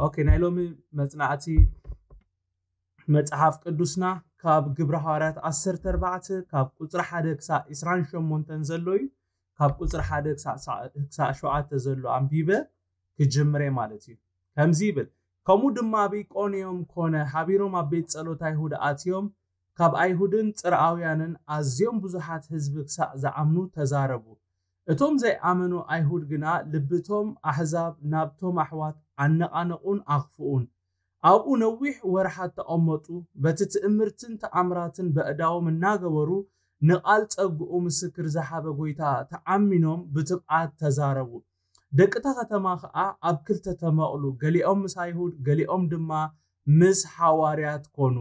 ኦኬ፣ ናይ ሎሚ መጽናዕቲ መጽሓፍ ቅዱስና ካብ ግብረ ሃዋርያት ዓሰርተ ኣርባዕተ ካብ ቁጽሪ ሓደ ክሳብ ዕስራን ሸሞንተን ዘሎ እዩ። ካብ ቁጽሪ ሓደ ክሳብ ሸውዓተ ዘሎ ኣንቢበ ክጅምር እየ ማለት እዩ። ከምዚ ይብል፣ ከምኡ ድማ ኣብ ኢቆንዮም ኮነ ሓቢሮም ኣብ ቤት ጸሎት ኣይሁድ ኣትዮም፣ ካብ ኣይሁድን ጽርኣውያንን ኣዝዮም ብዙሓት ህዝቢ ክሳዕ ዝኣምኑ ተዛረቡ። እቶም ዘይኣመኑ ኣይሁድ ግና ልብቶም ኣሕዛብ ናብቶም ኣሕዋት ኣነቓነቑን ኣኽፍኡን። ኣብኡ ነዊሕ ወርሓት ተቐመጡ። በቲ ትእምርትን ተኣምራትን በእዳዎም እናገበሩ ንቓል ጸግኡ ምስክር ዝሃበ ጎይታ ተዓሚኖም ብትብዓት ተዛረቡ። ደቂ እታ ከተማ ኸኣ ኣብ ክልተ ተመቕሉ፣ ገሊኦም ምስ ኣይሁድ፣ ገሊኦም ድማ ምስ ሓዋርያት ኮኑ።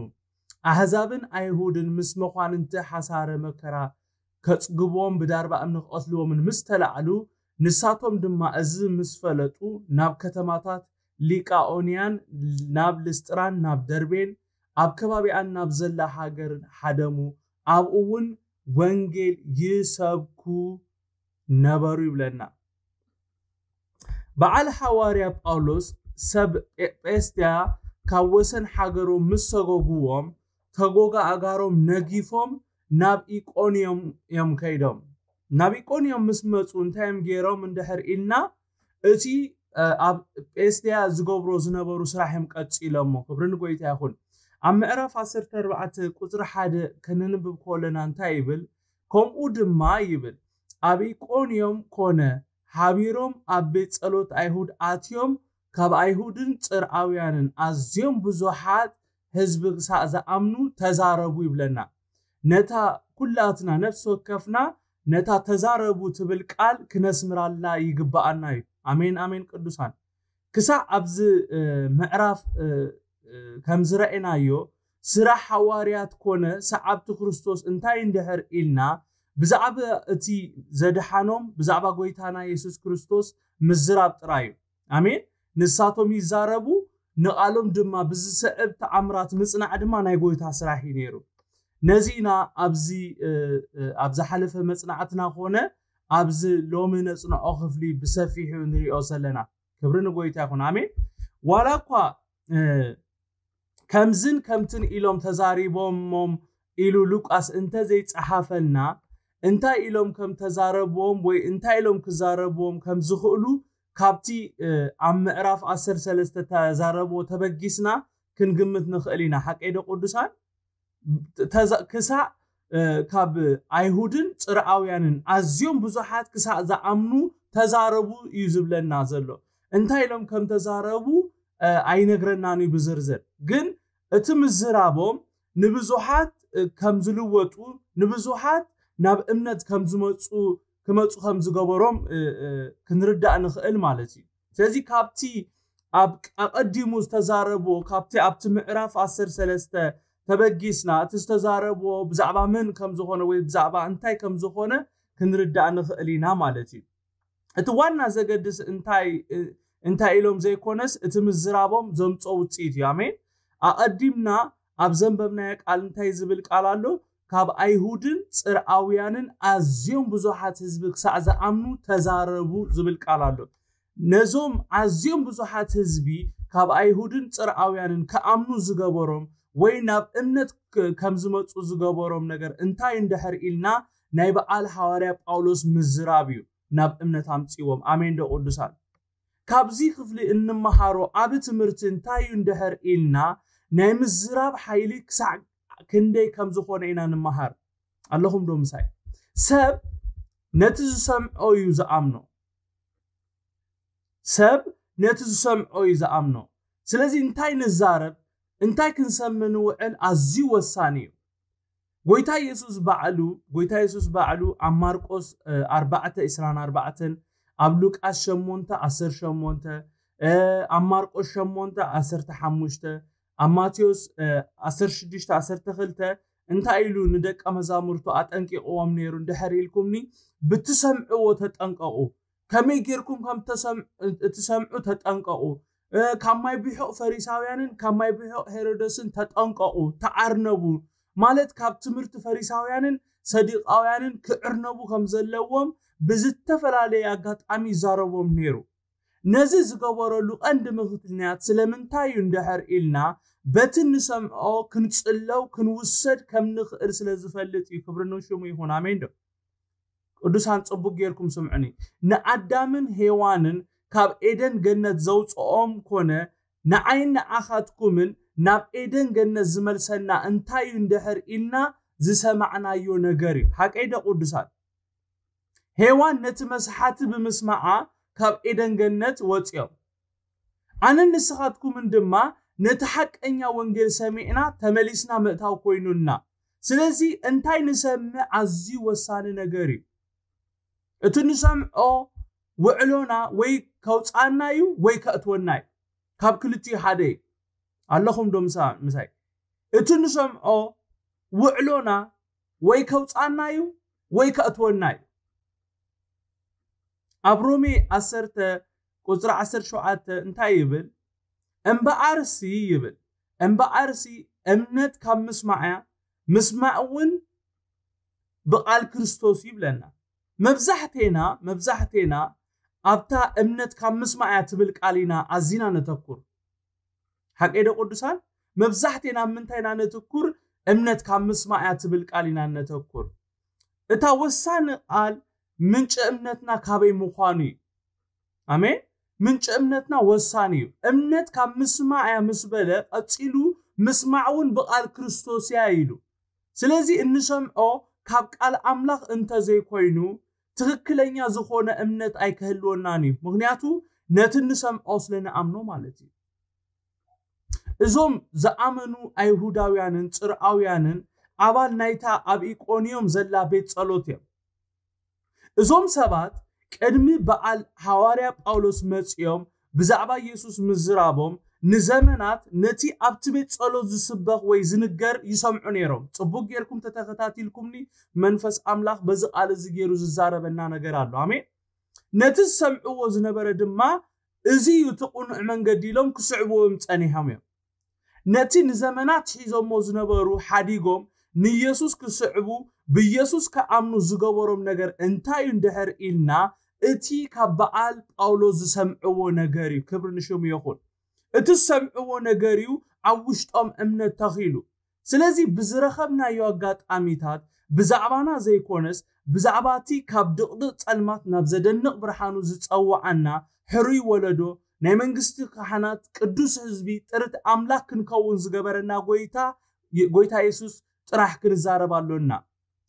ኣህዛብን ኣይሁድን ምስ መኳንንቲ ሓሳረ መከራ ከጽግብዎም ብዳርባ እምኒ ክቐትልዎምን ምስ ተላዕሉ፣ ንሳቶም ድማ እዚ ምስ ፈለጡ ናብ ከተማታት ሊቃኦንያን ናብ ልስጥራን ናብ ደርቤን ኣብ ከባቢኣን ናብ ዘላ ሃገር ሓደሙ። ኣብኡ እውን ወንጌል ይሰብኩ ነበሩ ይብለና። በዓል ሓዋርያ ጳውሎስ ሰብ ጴስድያ ካብ ወሰን ሓገሮም ምስ ሰጎግዎም፣ ተጎጋ ኣጋሮም ነጊፎም ናብ ኢቆንዮም እዮም ከይዶም። ናብ ኢቆንዮም ምስ መፁ እንታይ እዮም ገይሮም እንድሕር ኢልና፣ እቲ ኣብ ጴስድያ ዝገብሮ ዝነበሩ ስራሕ እዮም ቀፂሎሞ። ክብሪ ንጎይታ ይኹን። ኣብ ምዕራፍ ዓሰርተ ኣርባዕተ ቁፅሪ ሓደ ከነንብብ ከለና እንታይ ይብል? ከምኡ ድማ ይብል፣ ኣብ ኢቆንዮም ኮነ ሓቢሮም ኣብ ቤት ጸሎት ኣይሁድ ኣትዮም፣ ካብ ኣይሁድን ጽርኣውያንን ኣዝዮም ብዙሓት ህዝቢ ክሳዕ ዝኣምኑ ተዛረቡ ይብለና። ነታ ኩላትና ነፍሲ ወከፍና ነታ ተዛረቡ ትብል ቃል ክነስምራላ ይግብኣና እዩ። ኣሜን ኣሜን ቅዱሳን። ክሳዕ ኣብዚ ምዕራፍ ከም ዝረኣናዮ ስራሕ ሃዋርያት ኮነ ሰዓብቲ ክርስቶስ እንታይ እንድሕር ኢልና ብዛዕባ እቲ ዘድሓኖም ብዛዕባ ጎይታና የሱስ ክርስቶስ ምዝራብ ጥራይ እዩ። ኣሜን። ንሳቶም ይዛረቡ፣ ንቓሎም ድማ ብዝስዕብ ተኣምራት ምጽናዕ ድማ ናይ ጎይታ ስራሕ እዩ ነይሩ። ነዚ ኢና ኣብዚ ኣብ ዝሓለፈ መጽናዕትና ኮነ ኣብዚ ሎሚ ነጽንዖ ክፍሊ ብሰፊሑ ንሪኦ ዘለና። ክብሪ ንጎይታ ይኹን። ኣሜን። ዋላ እኳ ከምዝን ከምትን ኢሎም ተዛሪቦሞም ኢሉ ሉቃስ እንተ ዘይጸሓፈልና፣ እንታይ ኢሎም ከም ተዛረብዎም ወይ እንታይ ኢሎም ክዛረብዎም ከም ዝኽእሉ ካብቲ ኣብ ምዕራፍ ዓሰርተ ሰለስተ ተዛረብዎ ተበጊስና ክንግምት ንኽእል ኢና። ሓቀይ ዶ ቅዱሳን? ክሳዕ ካብ ኣይሁድን ጽርኣውያንን ኣዝዮም ብዙሓት ክሳዕ ዝኣምኑ ተዛረቡ እዩ ዝብለና ዘሎ። እንታይ ኢሎም ከም ተዛረቡ ኣይነግረናን እዩ ብዝርዝር። ግን እቲ ምዝራቦም ንብዙሓት ከም ዝልወጡ፣ ንብዙሓት ናብ እምነት ከም ዝመፁ ክመፁ ከም ዝገበሮም ክንርዳእ ንኽእል ማለት እዩ። ስለዚ ካብቲ ኣብ ኣቐዲሙ ዝተዛረብዎ፣ ካብቲ ኣብቲ ምዕራፍ ዓሰርተ ሰለስተ ተበጊስና እቲ ዝተዛረብዎ ብዛዕባ መን ከም ዝኾነ ወይ ብዛዕባ እንታይ ከም ዝኾነ ክንርዳእ ንኽእል ኢና ማለት እዩ። እቲ ዋና ዘገድስ እንታይ እንታይ ኢሎም ዘይኮነስ እቲ ምዝራቦም ዘምጾ ውፅኢት እዩ። ኣሜን። ኣቐዲምና ኣብ ዘንበብናዮ ቃል እንታይ ዝብል ቃል ኣሎ? ካብ ኣይሁድን ጽርኣውያንን ኣዝዮም ብዙሓት ህዝቢ ክሳዕ ዝኣምኑ ተዛረቡ ዝብል ቃል ኣሎ። ነዞም ኣዝዮም ብዙሓት ህዝቢ ካብ ኣይሁድን ጽርኣውያንን ክኣምኑ ዝገበሮም ወይ ናብ እምነት ከም ዝመፁ ዝገበሮም ነገር እንታይ እንድሕር ኢልና ናይ በዓል ሃዋርያ ጳውሎስ ምዝራብ እዩ ናብ እምነት ኣምፅዎም። ኣሜን ዶ ቅዱሳን? ካብዚ ክፍሊ እንመሃሮ ዓቢ ትምህርቲ እንታይ እዩ እንድሕር ኢልና ናይ ምዝራብ ሓይሊ ክሳዕ ክንደይ ከም ዝኾነ ኢና ንመሃር። ኣለኹም ዶ ምሳይ? ሰብ ነቲ ዝሰምዖ እዩ ዝኣምኖ። ሰብ ነቲ ዝሰምዖ እዩ ዝኣምኖ። ስለዚ እንታይ ንዛረብ፣ እንታይ ክንሰምዕ ንውዕል ኣዝዩ ወሳኒ እዩ። ጎይታ የሱስ ባዕሉ፣ ጎይታ የሱስ ባዕሉ ኣብ ማርቆስ ኣርባዕተ ዕስራን ኣርባዕተን፣ ኣብ ሉቃስ ሸሞንተ ዓሰርተ ሸሞንተ፣ ኣብ ማርቆስ ሸሞንተ ዓሰርተ ሓሙሽተ፣ ኣብ ማቴዎስ ዓሰርተ ሽዱሽተ ዓሰርተ ክልተ እንታይ ኢሉ ንደቀ መዛሙርቱ ኣጠንቂቕዎም ነይሩ እንድሕር ኢልኩምኒ፣ ብትሰምዕዎ ተጠንቀቑ። ከመይ ጌርኩም ከም እትሰምዑ ተጠንቀቑ። ካብ ማይ ብሑቕ ፈሪሳውያንን ካብ ማይ ብሑቕ ሄሮደስን ተጠንቀቑ፣ ተዓርነቡ። ማለት ካብ ትምህርቲ ፈሪሳውያንን ሰዲቃውያንን ክዕርነቡ ከም ዘለዎም ብዝተፈላለየ ኣጋጣሚ ይዛረቦም ነይሩ። ነዚ ዝገበረሉ ቀንዲ ምኽንያት ስለምንታይ እዩ እንድሕር ኢልና፣ በቲ ንሰምዖ ክንጽለው ክንውሰድ ከም ንኽእል ስለ ዝፈልጥ እዩ። ክብሪ ንሽሙ ይኹን። ኣሜን ዶ? ቅዱሳን ጽቡቅ ጌርኩም ስምዑኒ። ንኣዳምን ሄዋንን ካብ ኤደን ገነት ዘውጽኦም ኮነ ንዓይን ንዓኻትኩምን ናብ ኤደን ገነት ዝመልሰና እንታይ እዩ እንድሕር ኢልና ዝሰማዕናዮ ነገር እዩ። ሓቀይ ዶ ቅዱሳን? ሄዋን ነቲ መስሓቲ ብምስማዓ ካብ ኤደን ገነት ወጽዮም። ኣነን ንስኻትኩምን ድማ ነቲ ሓቀኛ ወንጌል ሰሚዕና ተመሊስና ምእታው ኮይኑና። ስለዚ እንታይ ንሰምዕ ኣዝዩ ወሳኒ ነገር እዩ። እቲ ንሰምዖ ውዕሎና ወይ ከውፅኣና እዩ ወይ ከእትወና እዩ። ካብ ክልቲኡ ሓደ እዩ። ኣለኹም ዶ ምሳ- ምሳይ? እቲ ንሰምዖ ውዕሎና ወይ ከውፅኣና እዩ ወይ ከእትወና እዩ። ኣብ ሮሜ ዓሰርተ ቁፅሪ ዓሰርተ ሸውዓተ እንታይ ይብል? እምበኣርሲ ይብል፣ እምበኣርሲ እምነት ካብ ምስማዕ እያ፣ ምስማዕ እውን ብቃል ክርስቶስ ይብለና። መብዛሕቴና መብዛሕቴና ኣብታ እምነት ካብ ምስማዕ እያ ትብል ቃል ኢና ኣዚና ነተኩር። ሓቀይ ዶ ቅዱሳን? መብዛሕቴና ኣብ ምንታይ ኢና ነትኩር? እምነት ካብ ምስማዕ እያ ትብል ቃል ኢና ነተኩር። እታ ወሳኒ ቃል ምንጪ እምነትና ካበይ ምዃኑ እዩ። ኣሜን። ምንጪ እምነትና ወሳኒ እዩ። እምነት ካብ ምስማዕ እያ ምስ በለ ቀጺሉ ምስማዕ እውን ብቃል ክርስቶስ እያ ኢሉ። ስለዚ እንሰምዖ ካብ ቃል ኣምላኽ እንተዘይኮይኑ ትኽክለኛ ዝኾነ እምነት ኣይክህልወናን እዩ። ምኽንያቱ ነቲ እንሰምዖ ስለ ንኣምኖ ማለት እዩ። እዞም ዝኣመኑ ኣይሁዳውያንን ጽርኣውያንን ኣባል ናይታ ኣብ ኢቆንዮም ዘላ ቤት ጸሎት እዮም። እዞም ሰባት ቅድሚ በዓል ሃዋርያ ጳውሎስ መጺኦም ብዛዕባ ኢየሱስ ምዝራቦም ንዘመናት ነቲ ኣብቲ ቤት ጸሎት ዝስበኽ ወይ ዝንገር ይሰምዑ ነይሮም። ጽቡቅ ጌርኩም ተተኸታቲልኩምኒ መንፈስ ኣምላኽ በዚ ቃል እዚ ገይሩ ዝዛረበና ነገር ኣሎ። ኣሜን። ነቲ ዝሰምዕዎ ዝነበረ ድማ እዚ እዩ እቲ ቅኑዕ መንገዲ ኢሎም ክስዕብዎም ጸኒሖም እዮም። ነቲ ንዘመናት ሒዞሞ ዝነበሩ ሓዲጎም ንኢየሱስ ክስዕቡ ብኢየሱስ ክኣምኑ ዝገበሮም ነገር እንታይ እዩ እንድሕር ኢልና እቲ ካብ በዓል ጳውሎስ ዝሰምዕዎ ነገር እዩ። ክብሪ ንሽሙ ይኹን። እቲ ዝሰምዕዎ ነገር እዩ ኣብ ውሽጦም እምነት ተኺሉ። ስለዚ ብዝረኸብናዮ ኣጋጣሚታት ብዛዕባና ዘይኮነስ ብዛዕባ እቲ ካብ ድቕድቕ ጸልማት ናብ ዘደንቕ ብርሃኑ ዝጸውዓና ሕሩይ ወለዶ ናይ መንግስቲ ካህናት ቅዱስ ህዝቢ ጥርት ኣምላኽ ክንከውን ዝገበረና ጎይታ ጎይታ የሱስ ጥራሕ ክንዛረብ ኣሎና።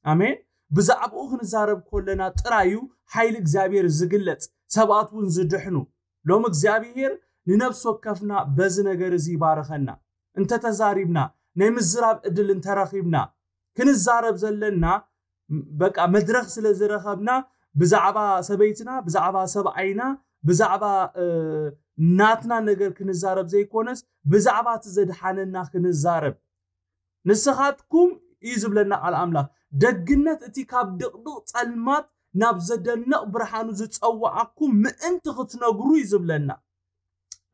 ኣሜን። ብዛዕባኡ ክንዛረብ ከለና ጥራይ እዩ ሓይሊ እግዚኣብሔር ዝግለጽ፣ ሰባት እውን ዝድሕኑ። ሎም እግዚኣብሔር ንነፍሲ ወከፍና በዚ ነገር እዚ ይባርኸና። እንተተዛሪብና ናይ ምዝራብ እድል እንተረኺብና ክንዛረብ ዘለና በቃ መድረኽ ስለ ዝረኸብና ብዛዕባ ሰበይትና ብዛዕባ ሰብኣይና ብዛዕባ ናትና ነገር ክንዛረብ ዘይኮነስ ብዛዕባ እቲ ዘድሓነና ክንዛረብ። ንስኻትኩም እዩ ዝብለና ቃል ኣምላኽ፣ ደግነት እቲ ካብ ድቕድቕ ጸልማት ናብ ዘደንቕ ብርሃኑ ዝጸዋዓኩም ምእንቲ ክትነግሩ እዩ ዝብለና።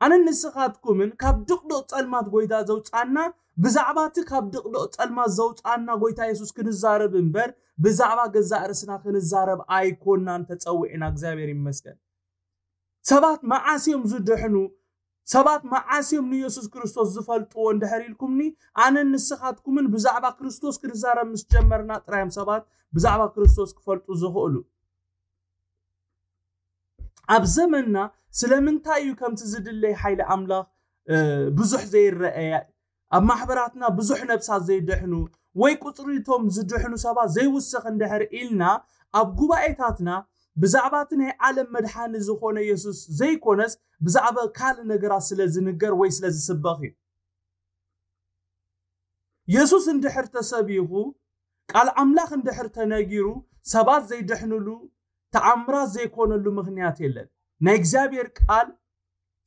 ኣነን ንስኻትኩምን ካብ ድቕድቕ ጸልማት ጎይታ ዘውጻና ብዛዕባ እቲ ካብ ድቕድቕ ጸልማት ዘውጻና ጎይታ የሱስ ክንዛረብ እምበር ብዛዕባ ገዛእ ርእስና ክንዛረብ ኣይኮናን ተጸዊዕና። እግዚኣብሔር ይመስገን። ሰባት መዓስ እዮም ዝድሕኑ? ሰባት መዓስ እዮም ንየሱስ ክርስቶስ ዝፈልጥዎ እንድሕር ኢልኩምኒ፣ ኣነን ንስኻትኩምን ብዛዕባ ክርስቶስ ክንዛረብ ምስ ጀመርና ጥራይ እዮም ሰባት ብዛዕባ ክርስቶስ ክፈልጡ ዝኽእሉ። ኣብ ዘመንና ስለምንታይ እዩ ከምቲ ዝድለይ ሓይሊ ኣምላኽ ብዙሕ ዘይረኣያ፣ ኣብ ማሕበራትና ብዙሕ ነብሳት ዘይድሕኑ ወይ ቁፅሪ እቶም ዝድሕኑ ሰባት ዘይውስኽ እንድሕር ኢልና ኣብ ጉባኤታትና ብዛዕባ እቲ ናይ ዓለም መድሓኒ ዝኾነ የሱስ ዘይኮነስ ብዛዕባ ካልእ ነገራት ስለ ዝንገር ወይ ስለ ዝስበኽ እዩ። የሱስ እንድሕር ተሰቢኹ፣ ቃል ኣምላኽ እንድሕር ተነጊሩ ሰባት ዘይድሕንሉ ተኣምራት ዘይኮነሉ ምኽንያት የለን። ናይ እግዚኣብሔር ቃል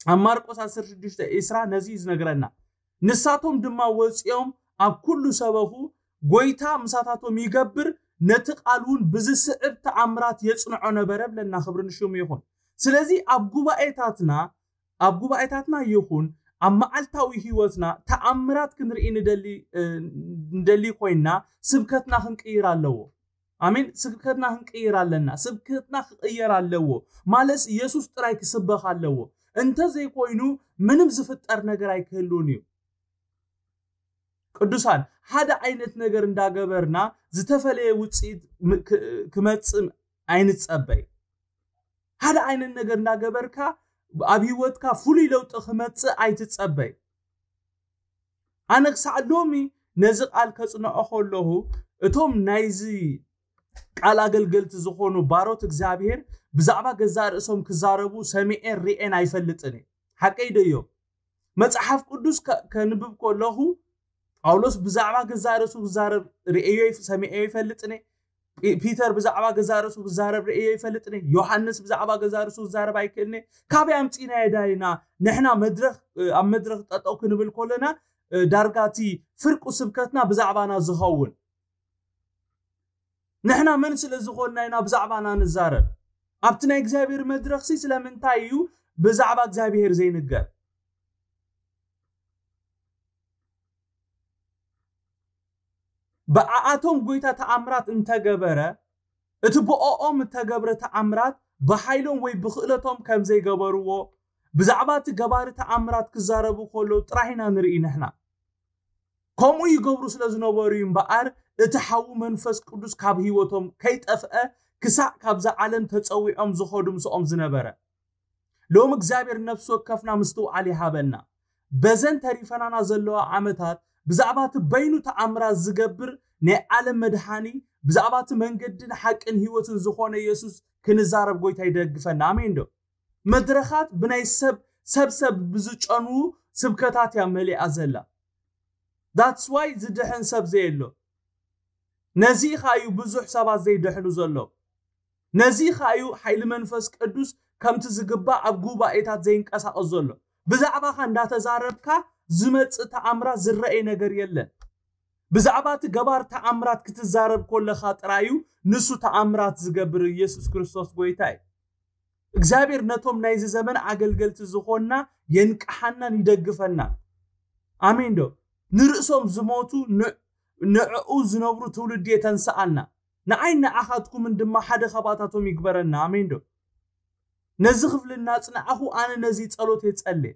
ኣብ ማርቆስ ዓሰርተ ሽዱሽተ ዕስራ ነዚ እዩ ዝነግረና። ንሳቶም ድማ ወፂኦም ኣብ ኩሉ ሰበኹ፣ ጎይታ ምሳታቶም ይገብር፣ ነቲ ቃል እውን ብዝስዕብ ተኣምራት የፅንዖ ነበረ ብለና። ክብሪ ንሽሙ ይኹን። ስለዚ ኣብ ጉባኤታትና ኣብ ጉባኤታትና ይኹን ኣብ መዓልታዊ ህይወትና ተኣምራት ክንርኢ ንደሊ ኮይንና ስብከትና ክንቅይር ኣለዎ። ኣሜን። ስብከትና ክንቅይር ኣለና። ስብከትና ክቅየር ኣለዎ። ማለት ኢየሱስ ጥራይ ክስበኽ ኣለዎ። እንተዘይኮይኑ ምንም ዝፍጠር ነገር ኣይክህልውን እዩ። ቅዱሳን፣ ሓደ ዓይነት ነገር እንዳገበርና ዝተፈለየ ውፅኢት ክመፅእ ኣይንፀበይ። ሓደ ዓይነት ነገር እንዳገበርካ ኣብ ህይወትካ ፍሉይ ለውጢ ክመፅእ ኣይትፀበይ። ኣነ ክሳዕ ሎሚ ነዚ ቃል ከፅንዖ ከለኹ፣ እቶም ናይዚ ቃል ኣገልገልቲ ዝኾኑ ባሮት እግዚኣብሔር ብዛዕባ ገዛእ ርእሶም ክዛረቡ ሰሚዔን ርኤን ኣይፈልጥን እየ። ሓቀይ ዶ እዮም? መጽሓፍ ቅዱስ ከንብብ ከለኹ፣ ጳውሎስ ብዛዕባ ገዛእ ርእሱ ክዛረብ ርእዮ ሰሚዐዮ ይፈልጥን፣ ፒተር ብዛዕባ ገዛእ ርእሱ ክዛረብ ርእዮ ይፈልጥን፣ ዮሃንስ ብዛዕባ ገዛእ ርእሱ ክዛረብ ኣይክእልን። ካበይ ኣምፂናዮ ዳይና ንሕና መድረኽ ኣብ መድረኽ ጠጠው ክንብል ከለና፣ ዳርጋ እቲ ፍርቁ ስብከትና ብዛዕባና ዝኸውን? ንሕና መን ስለ ዝኾንና ኢና ብዛዕባና ንዛረብ? ኣብቲ ናይ እግዚኣብሔር መድረኽሲ ስለምንታይ እዩ ብዛዕባ እግዚኣብሔር ዘይንገር? ብኣኣቶም ጎይታ ተኣምራት እንተገበረ፣ እቲ ብኦኦም እተገብረ ተኣምራት ብሓይሎም ወይ ብክእለቶም ከም ዘይገበርዎ፣ ብዛዕባ እቲ ገባሪ ተኣምራት ክዛረቡ ከለዉ ጥራይ ኢና ንርኢ ንሕና። ከምኡ ይገብሩ ስለ ዝነበሩ እዩ እምበኣር፣ እቲ ሓዉ መንፈስ ቅዱስ ካብ ህይወቶም ከይጠፍአ፣ ክሳዕ ካብዛ ዓለም ተጸዊዖም ዝኸዱ ምስኦም ዝነበረ። ሎም እግዚኣብሔር ነፍሲ ወከፍና ምስትውዓል ይሃበና። በዘን ተሪፈናና ዘለዋ ዓመታት፣ ብዛዕባ እቲ በይኑ ተኣምራት ዝገብር ናይ ዓለም መድሓኒ፣ ብዛዕባ እቲ መንገድን ሓቅን ህይወትን ዝኾነ የሱስ ክንዛረብ ጎይታ ይደግፈና። ኣሜን ዶ? መድረኻት ብናይ ሰብ ሰብ ሰብ ብዝጨንዉ ስብከታት እያ መሊኣ ዘላ። That's why ዝድሕን ሰብ ዘየሎ። ነዚ ኸኣ እዩ ብዙሕ ሰባት ዘይድሕኑ ዘሎ። ነዚ ኸኣ እዩ ሓይሊ መንፈስ ቅዱስ ከምቲ ዝግባእ ኣብ ጉባኤታት ዘይንቀሳቐስ ዘሎ። ብዛዕባኻ እንዳተዛረብካ ዝመጽእ ተኣምራት ዝረኣይ ነገር የለን። ብዛዕባ እቲ ገባር ተኣምራት ክትዛረብ ከለኻ ጥራይ እዩ ንሱ ተኣምራት ዝገብር። ኢየሱስ ክርስቶስ ጎይታ እዩ። እግዚኣብሔር ነቶም ናይዚ ዘመን ኣገልገልቲ ዝኾንና የንቅሓናን ይደግፈናን። ኣሜን ዶ? ንርእሶም ዝሞቱ ን-፣ ንዕኡ ዝነብሩ ትውልዲ የተንስኣልና። ንዓይ ንዓኻትኩምን ድማ ሓደ ኻባታቶም ይግበረና። ኣሜን ዶ? ነዚ ክፍሊ እናጽናዕኹ ኣነ ነዚ ጸሎት የጸልየ።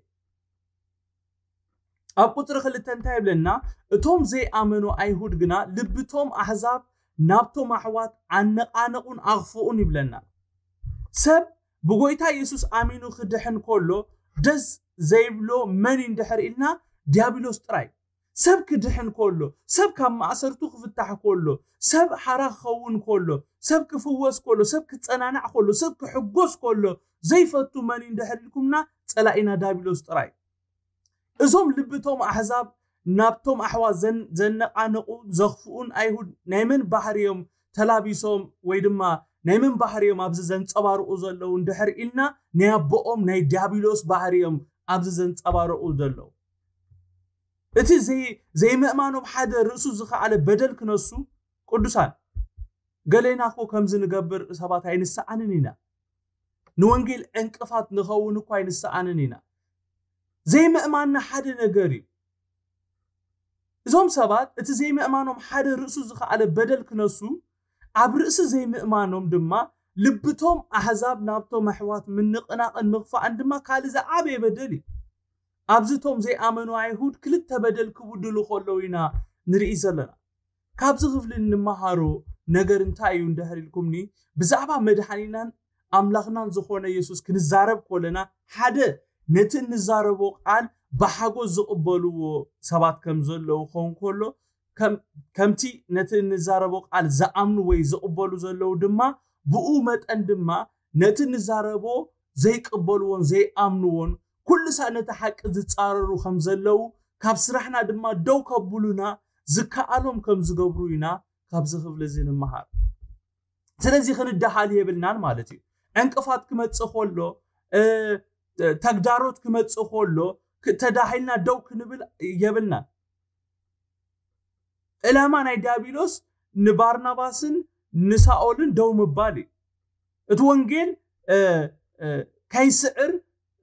ኣብ ቁጽሪ ክልተ እንታይ ይብለና? እቶም ዘይኣመኑ ኣይሁድ ግና ልብቶም ኣሕዛብ ናብቶም ኣሕዋት ኣነቓነቑን ኣኽፍኡን ይብለና። ሰብ ብጎይታ የሱስ ኣሚኑ ክድሕን ከሎ ደስ ዘይብሎ መን እዩ እንድሕር ኢልና፣ ዲያብሎስ ጥራይ። ሰብ ክድሕን ከሎ፣ ሰብ ካብ ማእሰርቱ ክፍታሕ ከሎ፣ ሰብ ሓራ ክኸውን ከሎ፣ ሰብ ክፍወስ ከሎ፣ ሰብ ክጸናናዕ ከሎ፣ ሰብ ክሕጎስ ከሎ ዘይፈቱ መን እዩ እንድሕር ኢልኩምና፣ ጸላኢና ዲያብሎስ ጥራይ። እዞም ልብቶም ኣሕዛብ ናብቶም ኣሕዋት ዘን-፣ ዘነቓነቑ ዘኽፍኡን ኣይሁድ ናይ መን ባህሪ እዮም ተላቢሶም ወይ ድማ ናይ መን ባህሪ እዮም ኣብዚ ዘንጸባርቑ ዘለዉ እንድሕር ኢልና፣ ናይ ኣቦኦም ናይ ዲያብሎስ ባህሪ እዮም ኣብዚ ዘንጸባርቑ ዘለዉ። እቲ ዘይ-፣ ዘይምእማኖም ሓደ ርእሱ ዝኸኣለ በደል ክነሱ፣ ቅዱሳን፣ ገሌና እኮ ከምዚ ንገብር ሰባት ኣይንሰኣንን ኢና። ንወንጌል ዕንቅፋት ንኸውን እኮ ኣይንሰኣንን ኢና። ዘይምእማንና ሓደ ነገር እዩ። እዞም ሰባት እቲ ዘይምእማኖም ሓደ ርእሱ ዝኸኣለ በደል ክነሱ፣ ኣብ ርእሲ ዘይምእማኖም ድማ ልብቶም ኣሕዛብ ናብቶም ኣሕዋት ምንቕናቕን ምኽፋእን ድማ ካልእ ዝዓበየ በደል እዩ። ኣብዚ እቶም ዘይኣመኑ ኣይሁድ ክልተ በደል ክብድሉ ከለዉ ኢና ንርኢ ዘለና። ካብዚ ክፍሊ እንመሃሮ ነገር እንታይ እዩ እንድሕር ኢልኩምኒ፣ ብዛዕባ መድሓኒናን ኣምላኽናን ዝኾነ የሱስ ክንዛረብ ከለና፣ ሓደ፣ ነቲ እንዛረቦ ቃል ብሓጎስ ዝቕበልዎ ሰባት ከም ዘለዉ ክኸውን ከሎ፣ ከም-፣ ከምቲ ነቲ እንዛረቦ ቃል ዝኣምኑ ወይ ዝቕበሉ ዘለዉ ድማ፣ ብኡ መጠን ድማ ነቲ እንዛረቦ ዘይቅበልዎን ዘይኣምንዎን፣ ኩሉ ሳዕ ነቲ ሓቂ ዝጻረሩ ከም ዘለዉ፣ ካብ ስራሕና ድማ ደው ከብሉና ዝከኣሎም ከም ዝገብሩ ኢና ካብዚ ክፍሊ እዚ ንምሃር። ስለዚ ክንደሃል የብልናን ማለት እዩ። ዕንቅፋት ክመጽእ ከሎ፣ እ፣ ተግዳሮት ክመጽእ ከሎ፣ ክ-፣ ተዳሂልና ደው ክንብል የብልናን። ዕላማ ናይ ዲያብሎስ ንባርናባስን ንሳኦልን ደው ምባል እዩ። እቲ ወንጌል፣ እ፣ እ፣ ከይስዕር፣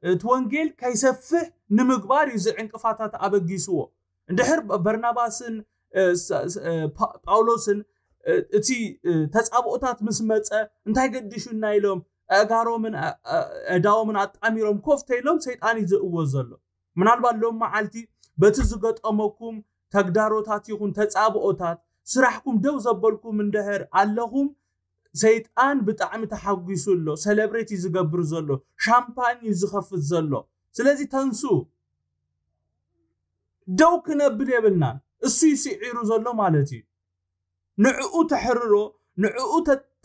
እቲ ወንጌል ከይሰፍሕ ንምግባር እዩ እዚ ዕንቅፋታት ኣበጊስዎ። እንድሕር በርናባስን፣ እ፣ ሳ-፣ እ፣ ፓ-፣ ጳውሎስን እቲ ተፃብኦታት ምስ መፀ እንታይ ገዲሹና ኢሎም ኣእጋሮምን ኣእዳዎምን ኣጣሚሮም ኮፍ ተይሎም ሰይጣን እዩ ዝእወ ዘሎ። ምናልባት ሎም መዓልቲ በቲ ዝገጠመኩም ተግዳሮታት ይኹን ተፃብኦታት ስራሕኩም ደው ዘበልኩም እንድሕር ኣለኹም፣ ሰይጣን ብጣዕሚ ተሓጒሱ ኣሎ። ሰለብሬት እዩ ዝገብር ዘሎ፣ ሻምፓኝ እዩ ዝኸፍት ዘሎ። ስለዚ ተንሱ፣ ደው ክነብል የብልናን። እሱ ይስዒሩ ዘሎ ማለት እዩ። ንዕኡ ተሕርሮ፣ ንዕኡ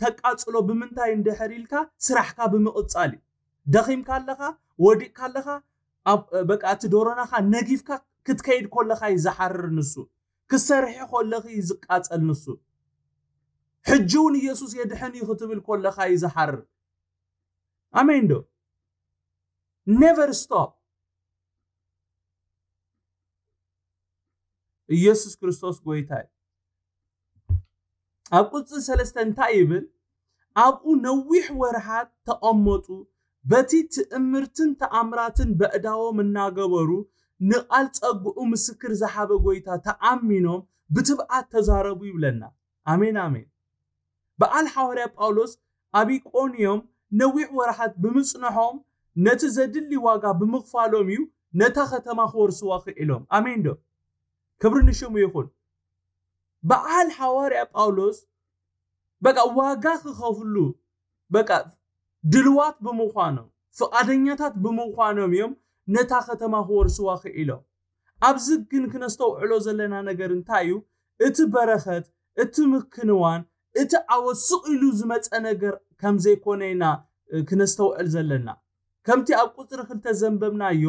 ተቃጽሎ ብምንታይ እንድሕር ኢልካ ስራሕካ ብምቕጻል እዩ። ደኺምካ ኣለኻ፣ ወዲቕካ ኣለኻ፣ በቃ እቲ ዶሮናኻ ነጊፍካ ክትከይድ ኮለኻ እዩ ዝሓርር ንሱ። ክትሰርሒ ኮለኺ እዩ ዝቃጸል ንሱ። ሕጂ እውን ኢየሱስ የድሕን እዩ ክትብል ኮለኻ እዩ ዝሓርር። ኣሜን ዶ? Never stop። ኢየሱስ ክርስቶስ ጎይታ እዩ። ኣብ ቁጽሪ ሰለስተ እንታይ ይብል? ኣብኡ ነዊሕ ወርሓት ተቐመጡ፣ በቲ ትእምርትን ተኣምራትን በእዳዎም እናገበሩ ንቓል ጸግኡ ምስክር ዝሃበ ጎይታ ተኣሚኖም ብትብዓት ተዛረቡ ይብለና። ኣሜን ኣሜን። በዓል ሓዋርያ ጳውሎስ ኣብ ኢቆንዮም ነዊሕ ወርሓት ብምጽንሖም ነቲ ዘድሊ ዋጋ ብምኽፋሎም እዩ ነታ ከተማ ክወርስዋ ክኢሎም። ኣሜን ዶ? ክብሪ ንሽሙ ይኹን። በዓል ሓዋርያ ጳውሎስ በቃ ዋጋ ክኸፍሉ በቃ ድልዋት ብምዃኖም ፍቓደኛታት ብምዃኖም እዮም ነታ ከተማ ክወርስዋ ክኢሎም። ኣብዚ ግን ክነስተውዕሎ ዘለና ነገር እንታይ እዩ? እቲ በረኸት፣ እቲ ምክንዋን፣ እቲ ዓወት ስቕ ኢሉ ዝመፀ ነገር ከም ዘይኮነ ኢና ክነስተውዕል ዘለና። ከምቲ ኣብ ቁፅሪ ክልተ ዘንበብናዮ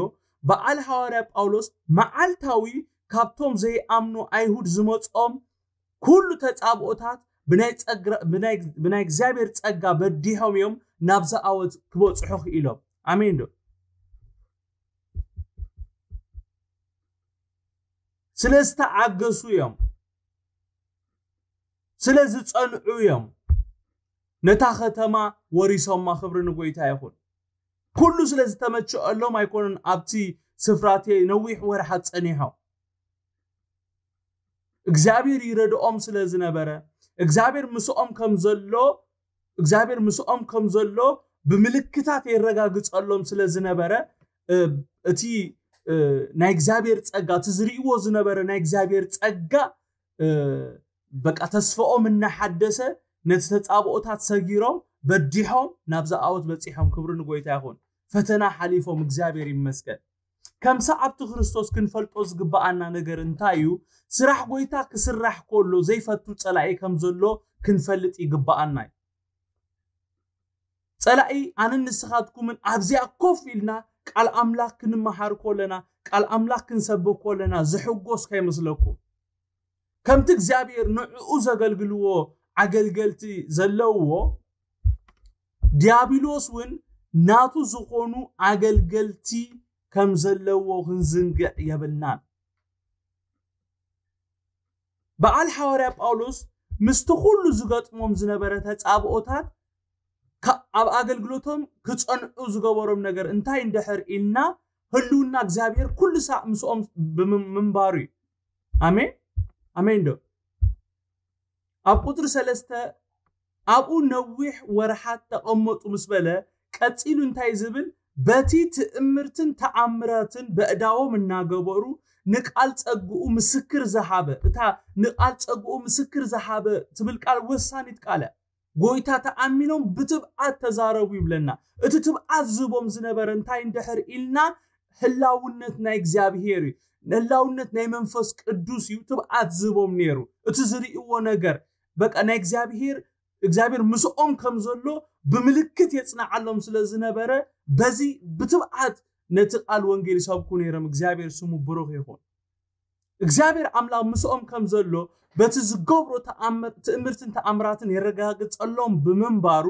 በዓል ሓዋርያ ጳውሎስ መዓልታዊ ካብቶም ዘይኣምኑ ኣይሁድ ዝመፅኦም ኩሉ ተጻብኦታት ብናይ እግዚኣብሔር ጸጋ በዲሖም እዮም ናብ ዝኣወት ክበጽሑ ክኢሎም። ኣሜን ዶ? ስለ ዝተዓገሱ እዮም፣ ስለ ዝጸንዑ እዮም ነታ ከተማ ወሪሶማ። ክብሪ ንጎይታ ይኹን። ኩሉ ስለ ዝተመቸአሎም ኣይኮኑን ኣብቲ ስፍራቴ ነዊሕ ወርሓት ጸኒሖም። እግዚኣብሔር ይረድኦም ስለ ዝነበረ፣ እግዚኣብሔር ምስኦም ከም ዘሎ እግዚኣብሔር ምስኦም ከም ዘሎ ብምልክታት የረጋግጸሎም ስለ ዝነበረ፣ እቲ ናይ እግዚኣብሔር ጸጋ፣ እቲ ዝርእይዎ ዝነበረ ናይ እግዚኣብሔር ጸጋ በቃ ተስፋኦም እናሓደሰ ነቲ ተጻብኦታት ሰጊሮም በዲሖም ናብ ዝኣወት በጺሖም። ክብሪ ንጎይታ ይኹን። ፈተና ሓሊፎም፣ እግዚኣብሔር ይመስገን። ከም ሰዓብቲ ክርስቶስ ክንፈልጦ ዝግብኣና ነገር እንታይ እዩ? ስራሕ ጎይታ ክስራሕ ከሎ ዘይፈቱ ጸላኢ ከም ዘሎ ክንፈልጥ ይግብኣና እዩ። ጸላኢ ኣነን ንስኻትኩምን ኣብዚኣ ኮፍ ኢልና ቃል ኣምላኽ ክንመሃር ከለና፣ ቃል ኣምላኽ ክንሰብክ ከለና ዝሕጎስ ከይመስለኩም። ከምቲ እግዚኣብሔር ንዕኡ ዘገልግልዎ ኣገልገልቲ ዘለውዎ፣ ዲያብሎስ እውን ናቱ ዝኾኑ ኣገልገልቲ ከም ዘለዎ ክንዝንግዕ የብልናን። በዓል ሓዋርያ ጳውሎስ ምስቲ ኩሉ ዝገጥሞም ዝነበረ ተጻብኦታት፣ ካብ ኣብ ኣገልግሎቶም ክጸንዑ ዝገበሮም ነገር እንታይ እንድሕር ኢልና፣ ህልውና እግዚኣብሔር ኩሉ ሳዕ ምስኦም ብምንባሩ እዩ። ኣሜን ኣሜን ዶ? ኣብ ቁጽሪ ሰለስተ ኣብኡ ነዊሕ ወርሓት ተቐመጡ ምስ በለ፣ ቀጺሉ እንታይ ዝብል? በቲ ትእምርትን ተኣምራትን በእዳዎም እናገበሩ ንቃል ጸግኡ ምስክር ዝሃበ፣ እታ ንቃል ጸግኡ ምስክር ዝሃበ ትብል ቃል ወሳኒት ቃል እያ። ጎይታ ተኣሚኖም ብትብዓት ተዛረቡ ይብለና። እቲ ትብዓት ዝህቦም ዝነበረ እንታይ እንድሕር ኢልና፣ ህላውነት ናይ እግዚኣብሔር እዩ። ህላውነት ናይ መንፈስ ቅዱስ እዩ ትብዓት ዝህቦም ነይሩ። እቲ ዝርእይዎ ነገር በቃ ናይ እግዚኣብሔር እግዚኣብሔር ምስኦም ከም ዘሎ ብምልክት የጽንዓሎም ስለ ዝነበረ፣ በዚ ብትብዓት ነቲ ቃል ወንጌል ይሰብኩ ነይሮም። እግዚኣብሔር ስሙ ብሩኽ ይኹን። እግዚኣብሔር ኣምላኽ ምስኦም ከም ዘሎ በቲ ዝገብሮ ተኣምር ትእምርትን ተኣምራትን የረጋግጸሎም ብምንባሩ፣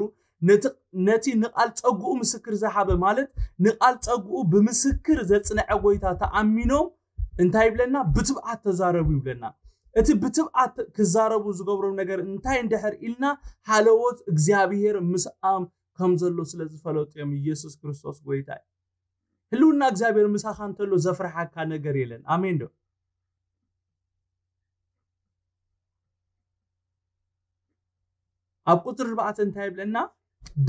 ነቲ ንቓል ጸግኡ ምስክር ዝሃበ ማለት ንቓል ጸግኡ ብምስክር ዘጽንዐ ጎይታ ተኣሚኖም እንታይ ይብለና? ብትብዓት ተዛረቡ ይብለና። እቲ ብትብዓት ክዛረቡ ዝገብሮም ነገር እንታይ እንድሕር ኢልና፣ ሃለዎት እግዚኣብሔር ምስኣም ከም ዘሎ ስለ ዝፈለጡ እዮም። ኢየሱስ ክርስቶስ ጎይታ እዩ። ህልውና እግዚኣብሔር ምሳኻ እንተሎ ዘፍርሓካ ነገር የለን። ኣሜን ዶ? ኣብ ቁፅሪ ኣርባዕተ እንታይ ይብለና?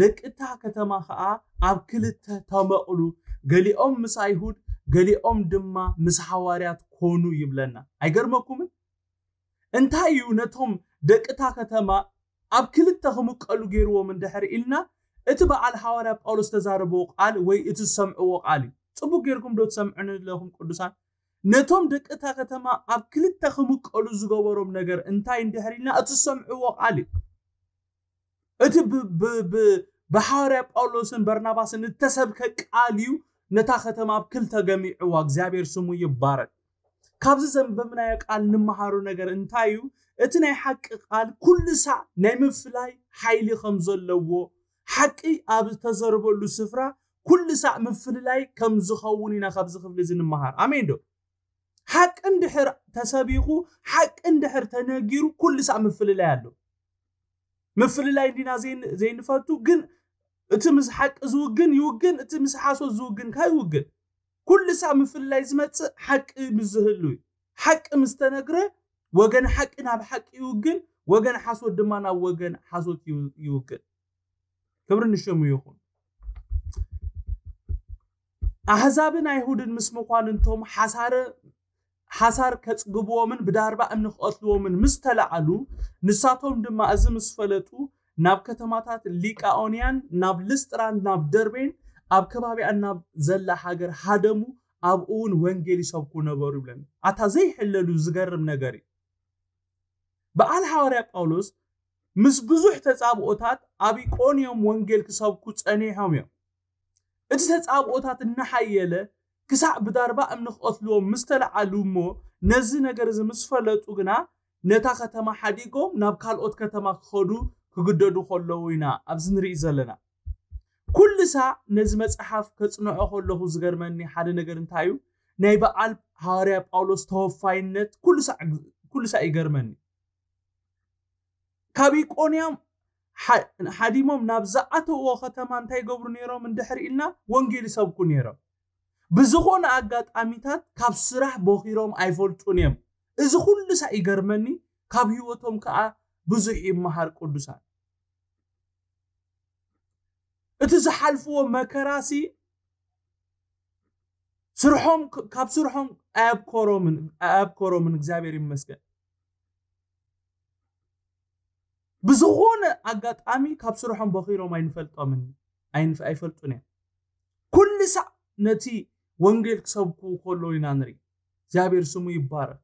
ደቂ እታ ከተማ ከዓ ኣብ ክልተ ተመቕሉ፣ ገሊኦም ምስ ኣይሁድ፣ ገሊኦም ድማ ምስ ሃዋርያት ኮኑ ይብለና። ኣይገርመኩምን? እንታይ እዩ ነቶም ደቂ እታ ከተማ ኣብ ክልተ ክምቀሉ ገይርዎም እንድሕር ኢልና፣ እቲ በዓል ሃዋርያ ጳውሎስ ተዛረቦ ቃል ወይ እቲ ዝሰምዕዎ ቃል እዩ። ፅቡቅ ጌርኩም ዶ ትሰምዑኒ ኣለኹም ቅዱሳን? ነቶም ደቂ እታ ከተማ ኣብ ክልተ ክምቀሉ ዝገበሮም ነገር እንታይ እንድሕር ኢልና፣ እቲ ዝሰምዕዎ ቃል እዩ። እቲ ብ- ብ- ብ- ብሃዋርያ ጳውሎስን በርናባስን እተሰብከ ቃል እዩ ነታ ከተማ ኣብ ክልተ ገሚዕዋ። እግዚኣብሔር ስሙ ይባረክ። ካብዚ ዘንበብናዮ ቃል እንመሃሮ ነገር እንታይ እዩ? እቲ ናይ ሓቂ ቃል ኩሉ ሳዕ ናይ ምፍላይ ሓይሊ ከም ዘለዎ፣ ሓቂ ኣብ ዝተዘርበሉ ስፍራ ኩሉ ሳዕ ምፍልላይ ከም ዝኸውን ኢና ካብዚ ክፍሊ እዚ ንምሃር። ኣሜን ዶ? ሓቂ እንድሕር ተሰቢኹ፣ ሓቂ እንድሕር ተነጊሩ ኩሉ ሳዕ ምፍልላይ ኣሎ። ምፍልላይ እንዲና ዘይን- ዘይንፈቱ፣ ግን እቲ ምስ ሓቂ ዝውግን ይውግን፣ እቲ ምስ ሓሶት ዝውግን ከኣ ይውግን። ኩሉ ሳዕ ምፍልላይ ዝመጽእ ሓቂ ምስ ዝህሉ እዩ። ሓቂ ምስ ተነግረ፣ ወገን ሓቂ ናብ ሓቂ ይውግን፣ ወገን ሓሶት ድማ ናብ ወገን ሓሶት ይው- ይውግን። ክብሪ ንሽሙ ይኹን። ኣህዛብን ኣይሁድን ምስ መኳንንቶም ሓሳረ ሓሳር ከጽግብዎምን ብዳርባ እምኒ ክቐትልዎምን ምስ ተለዓሉ፣ ንሳቶም ድማ እዚ ምስ ፈለጡ፣ ናብ ከተማታት ሊቃኦንያን ናብ ልስጥራን ናብ ደርቤን ኣብ ከባቢኣን ናብ ዘላ ሃገር ሃደሙ፣ ኣብኡ እውን ወንጌል ይሰብኩ ነበሩ ይብለና። ኣታ ዘይሕለሉ ዝገርም ነገር እዩ። በዓል ሃዋርያ ጳውሎስ ምስ ብዙሕ ተጻብኦታት ኣብ ኢቆንዮም ወንጌል ክሰብኩ ጸኒሖም እዮም። እቲ ተጻብኦታት እናሓየለ ክሳዕ ብዳርባ እምኒ ክቐትልዎም ምስ ተለዓሉ እሞ ነዚ ነገር እዚ ምስ ፈለጡ ግና ነታ ከተማ ሓዲጎም ናብ ካልኦት ከተማ ክኸዱ ክግደዱ ከለዉ ኢና ኣብዚ ንርኢ ዘለና። ኩሉ ሳዕ ነዚ መጽሓፍ ከጽንዖ ከለኹ ዝገርመኒ ሓደ ነገር እንታይ እዩ? ናይ በዓል ሃዋርያ ጳውሎስ ተወፋይነት ኩሉ ሳዕ ይገርመኒ። ካብ ኢቆንዮም ሓዲሞም ናብ ዝኣተውዎ ከተማ እንታይ ይገብሩ ነይሮም እንድሕር ኢልና ወንጌል ይሰብኩ ነይሮም። ብዝኾነ ኣጋጣሚታት ካብ ስራሕ ቦኺሮም ኣይፈልጡን እዮም። እዚ ኩሉ ሳዕ ይገርመኒ። ካብ ህይወቶም ከዓ ብዙሕ ይመሃር ቅዱሳን። እቲ ዝሓልፍዎ መከራሲ ስርሖም ካብ ስርሖም ኣየብኮሮምን እግዚኣብሔር ይመስገን። ብዝኾነ ኣጋጣሚ ካብ ስርሖም በኺሮም ኣይንፈልጦምን ኣይፈልጡን እዮም። ኩሉ ሳዕ ነቲ ወንጌል ክሰብኩ ከሎ ኢና ንርኢ። እግዚኣብሔር ስሙ ይባረክ።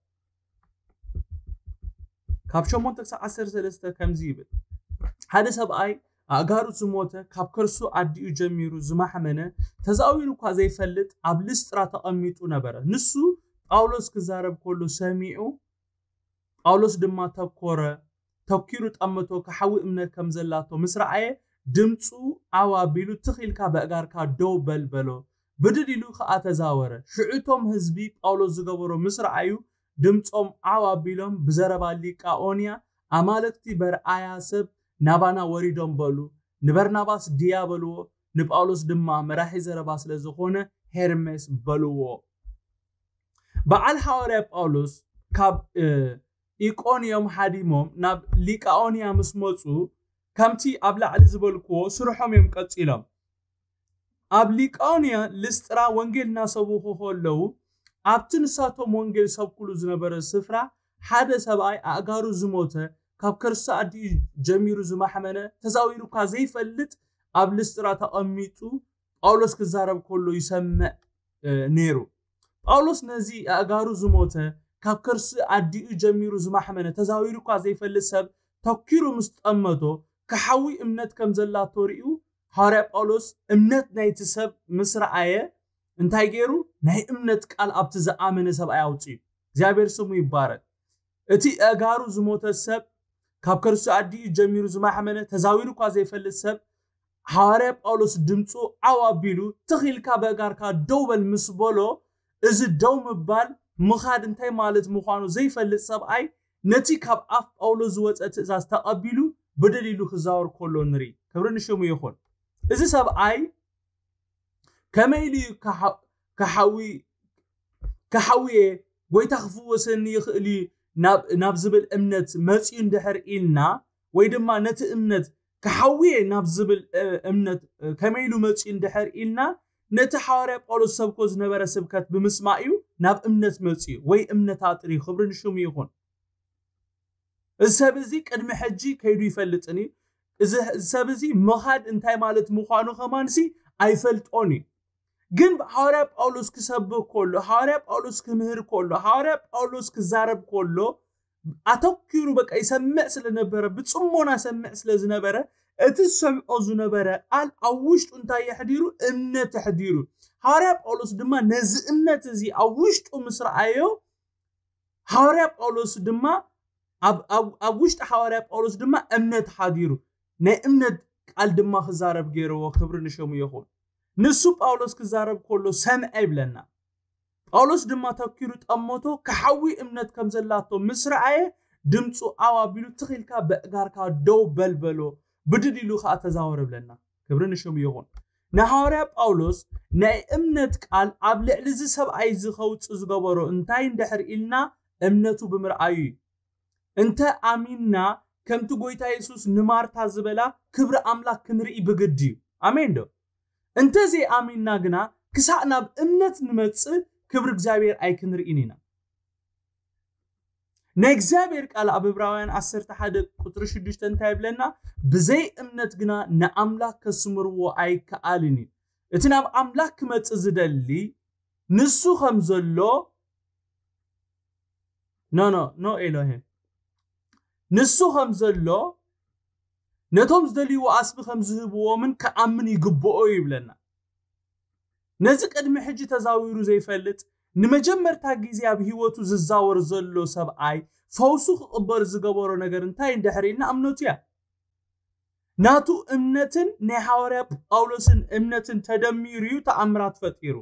ካብ ሸሞንተ ክሳብ ዓሰርተ ሰለስተ ከምዚ ይብል። ሓደ ሰብኣይ ኣእጋሩ ዝሞተ፣ ካብ ከርሱ ኣዲኡ ጀሚሩ ዝማሕመነ፣ ተዛዊሩ እኳ ዘይፈልጥ ኣብ ልስጥራ ተቐሚጡ ነበረ። ንሱ ጳውሎስ ክዛረብ ከሎ ሰሚዑ፣ ጳውሎስ ድማ ተኮረ። ተኪሩ ጠመቶ፣ ክሓዊ እምነት ከም ዘላቶ ምስ ረኣየ፣ ድምፁ ዓው ኣቢሉ፣ ትኽ ኢልካ በእጋርካ ደው በል በሎ። ብድድ ኢሉ ከኣ ተዛወረ። ሽዑ እቶም ህዝቢ ጳውሎስ ዝገበሮ ምስ ረኣዩ፣ ድምፆም ዓው ኣቢሎም ብዘረባ ሊቃኦንያ፣ ኣማልክቲ በርኣያ ሰብ ናባና ወሪዶም በሉ። ንበርናባስ ድያ በልዎ፣ ንጳውሎስ ድማ መራሒ ዘረባ ስለ ዝኾነ ሄርሜስ በልዎ። በዓል ሃዋርያ ጳውሎስ ካብ ኢቆንዮም ሃዲሞም ናብ ሊቃኦንያ ምስ መፁ፣ ከምቲ ኣብ ላዕሊ ዝበልክዎ ስርሖም እዮም ቀፂሎም። ኣብ ሊቃኦንያ ልስጥራ ወንጌል እናሰብኹ ከለዉ፣ ኣብቲ ንሳቶም ወንጌል ሰብኩሉ ዝነበረ ስፍራ ሓደ ሰብኣይ ኣእጋሩ ዝሞተ፣ ካብ ከርሲ ኣዲኡ ጀሚሩ ዝማሕመነ፣ ተዛዊሩ እኳ ዘይፈልጥ ኣብ ልስጥራ ተቐሚጡ ጳውሎስ ክዛረብ ከሎ ይሰምዕ ነይሩ። ጳውሎስ ነዚ ኣእጋሩ ዝሞተ፣ ካብ ከርሲ ኣዲኡ ጀሚሩ ዝማሕመነ፣ ተዛዊሩ እኳ ዘይፈልጥ ሰብ ተኪሩ ምስ ጠመቶ፣ ክሓዊ እምነት ከም ዘላቶ ርእዩ፣ ሃዋርያ ጳውሎስ እምነት ናይቲ ሰብ ምስ ረኣየ እንታይ ገይሩ? ናይ እምነት ቃል ኣብቲ ዝኣመነ ሰብኣይ ኣውፅኡ። እግዚኣብሔር ስሙ ይባረክ። እቲ ኣእጋሩ ዝሞተ ሰብ፣ ካብ ከርሱ ኣዲኡ ጀሚሩ ዝማሕመነ፣ ተዛዊሩ እኳ ዘይፈልጥ ሰብ፣ ሃዋርያ ጳውሎስ ድምፁ ዓው ኣቢሉ፣ ትኽ ኢልካ በእጋርካ ደው በል ምስ በሎ፣ እዚ ደው ምባል ምኻድ እንታይ ማለት ምዃኑ ዘይፈልጥ ሰብኣይ፣ ነቲ ካብ ኣፍ ጳውሎስ ዝወፀ ትእዛዝ ተቐቢሉ ብድል ኢሉ ክዛወር ከሎ ንርኢ። ክብሪ ንሽሙ ይኹን። እዚ ሰብኣይ ከመይ ኢሉ እዩ ክሓዊ ክሓውየ ጎይታ ክፍወሰኒ ይኽእል እዩ ናብ ዝብል እምነት መፅዩ እንድሕር ኢልና፣ ወይ ድማ ነቲ እምነት ክሓውየ ናብ ዝብል እምነት ከመይ ኢሉ መፅኡ እንድሕር ኢልና፣ ነቲ ሓዋርያ ጳውሎስ ሰብኮ ዝነበረ ስብከት ብምስማዕ እዩ ናብ እምነት መፅኡ፣ ወይ እምነት ኣጥርዩ። ክብሪ ንሽሙ ይኹን። እዚ ሰብ እዚ ቅድሚ ሕጂ ከይዱ ይፈልጥን እዩ። እዚ ሰብ እዚ ምኻድ እንታይ ማለት ምዃኑ ከማንሲ ኣይፈልጦን እዩ። ግን ሓዋርያ ጳውሎስ ክሰብክ ከሎ፣ ሓዋርያ ጳውሎስ ክምህር ከሎ፣ ሓዋርያ ጳውሎስ ክዛረብ ከሎ ኣተኪሩ በቃ ይሰምዕ ስለነበረ፣ ብፅሞና ይሰምዕ ስለዝነበረ፣ እቲ ዝሰምዖ ዝነበረ ቃል ኣብ ውሽጡ እንታይ የሕዲሩ? እምነት የሕዲሩ። ሓዋርያ ጳውሎስ ድማ ነዚ እምነት እዚ ኣብ ውሽጡ ምስ ረኣዮ፣ ሓዋርያ ጳውሎስ ድማ ኣብ ውሽጢ ሓዋርያ ጳውሎስ ድማ እምነት ሓዲሩ፣ ናይ እምነት ቃል ድማ ክዛረብ ገይርዎ። ክብሪ ንሸሙ ይኹን። ንሱ ጳውሎስ ክዛረብ ከሎ ሰምዐ ይብለና። ጳውሎስ ድማ ተኪሩ ጠመቶ፣ ክሓዊ እምነት ከም ዘላቶ ምስ ረኣየ፣ ድምፁ ዓው ኣቢሉ ትኺልካ በእጋርካ ደው በልበሎ፣ ብድድ ኢሉ ከዓ ተዛወረ ብለና። ክብሪ ንሽሙ ይኹን። ንሃዋርያ ጳውሎስ ናይ እምነት ቃል ኣብ ልዕሊ እዚ ሰብኣይ እዚ ከውፅእ ዝገበሮ እንታይ እንድሕር ኢልና፣ እምነቱ ብምርኣዩ እዩ። እንተ ኣሚንና፣ ከምቲ ጎይታ የሱስ ንማርታ ዝበላ፣ ክብሪ ኣምላኽ ክንርኢ ብግዲ እዩ። ኣሜን ዶ? እንተ ዘይኣሚንና ግና፣ ክሳዕ ናብ እምነት ንመጽእ፣ ክብሪ እግዚኣብሔር ኣይክንርኢን ኢና። ናይ እግዚኣብሔር ቃል ኣብ ዕብራውያን ዓሰርተ ሓደ ቁጽሪ ሽዱሽተ እንታይ ይብለና? ብዘይ እምነት ግና ንኣምላኽ ከስምርዎ ኣይከኣልን እዩ። እቲ ናብ ኣምላኽ ክመጽእ ዝደሊ፣ ንሱ ከም ዘሎ፣ ኖ፣ ኖ፣ ኖ ኤሎሄም። ንሱ ከም ዘሎ፣ ነቶም ዝደልይዎ ኣስቢ ከም ዝህብዎምን ክኣምን ይግብኦ እዩ ይብለና። ነዚ ቅድሚ ሕጂ ተዛዊሩ ዘይፈልጥ፣ ንመጀመርታ ግዜ ኣብ ህይወቱ ዝዛወር ዘሎ ሰብኣይ፣ ፈውሱ ክቕበል ዝገበሮ ነገር እንታይ እንድሕር ኢልና እምነቱ እያ። ናቱ እምነትን ናይ ሃዋርያ ጳውሎስን እምነትን ተደሚሩ እዩ ተኣምራት ፈጢሩ።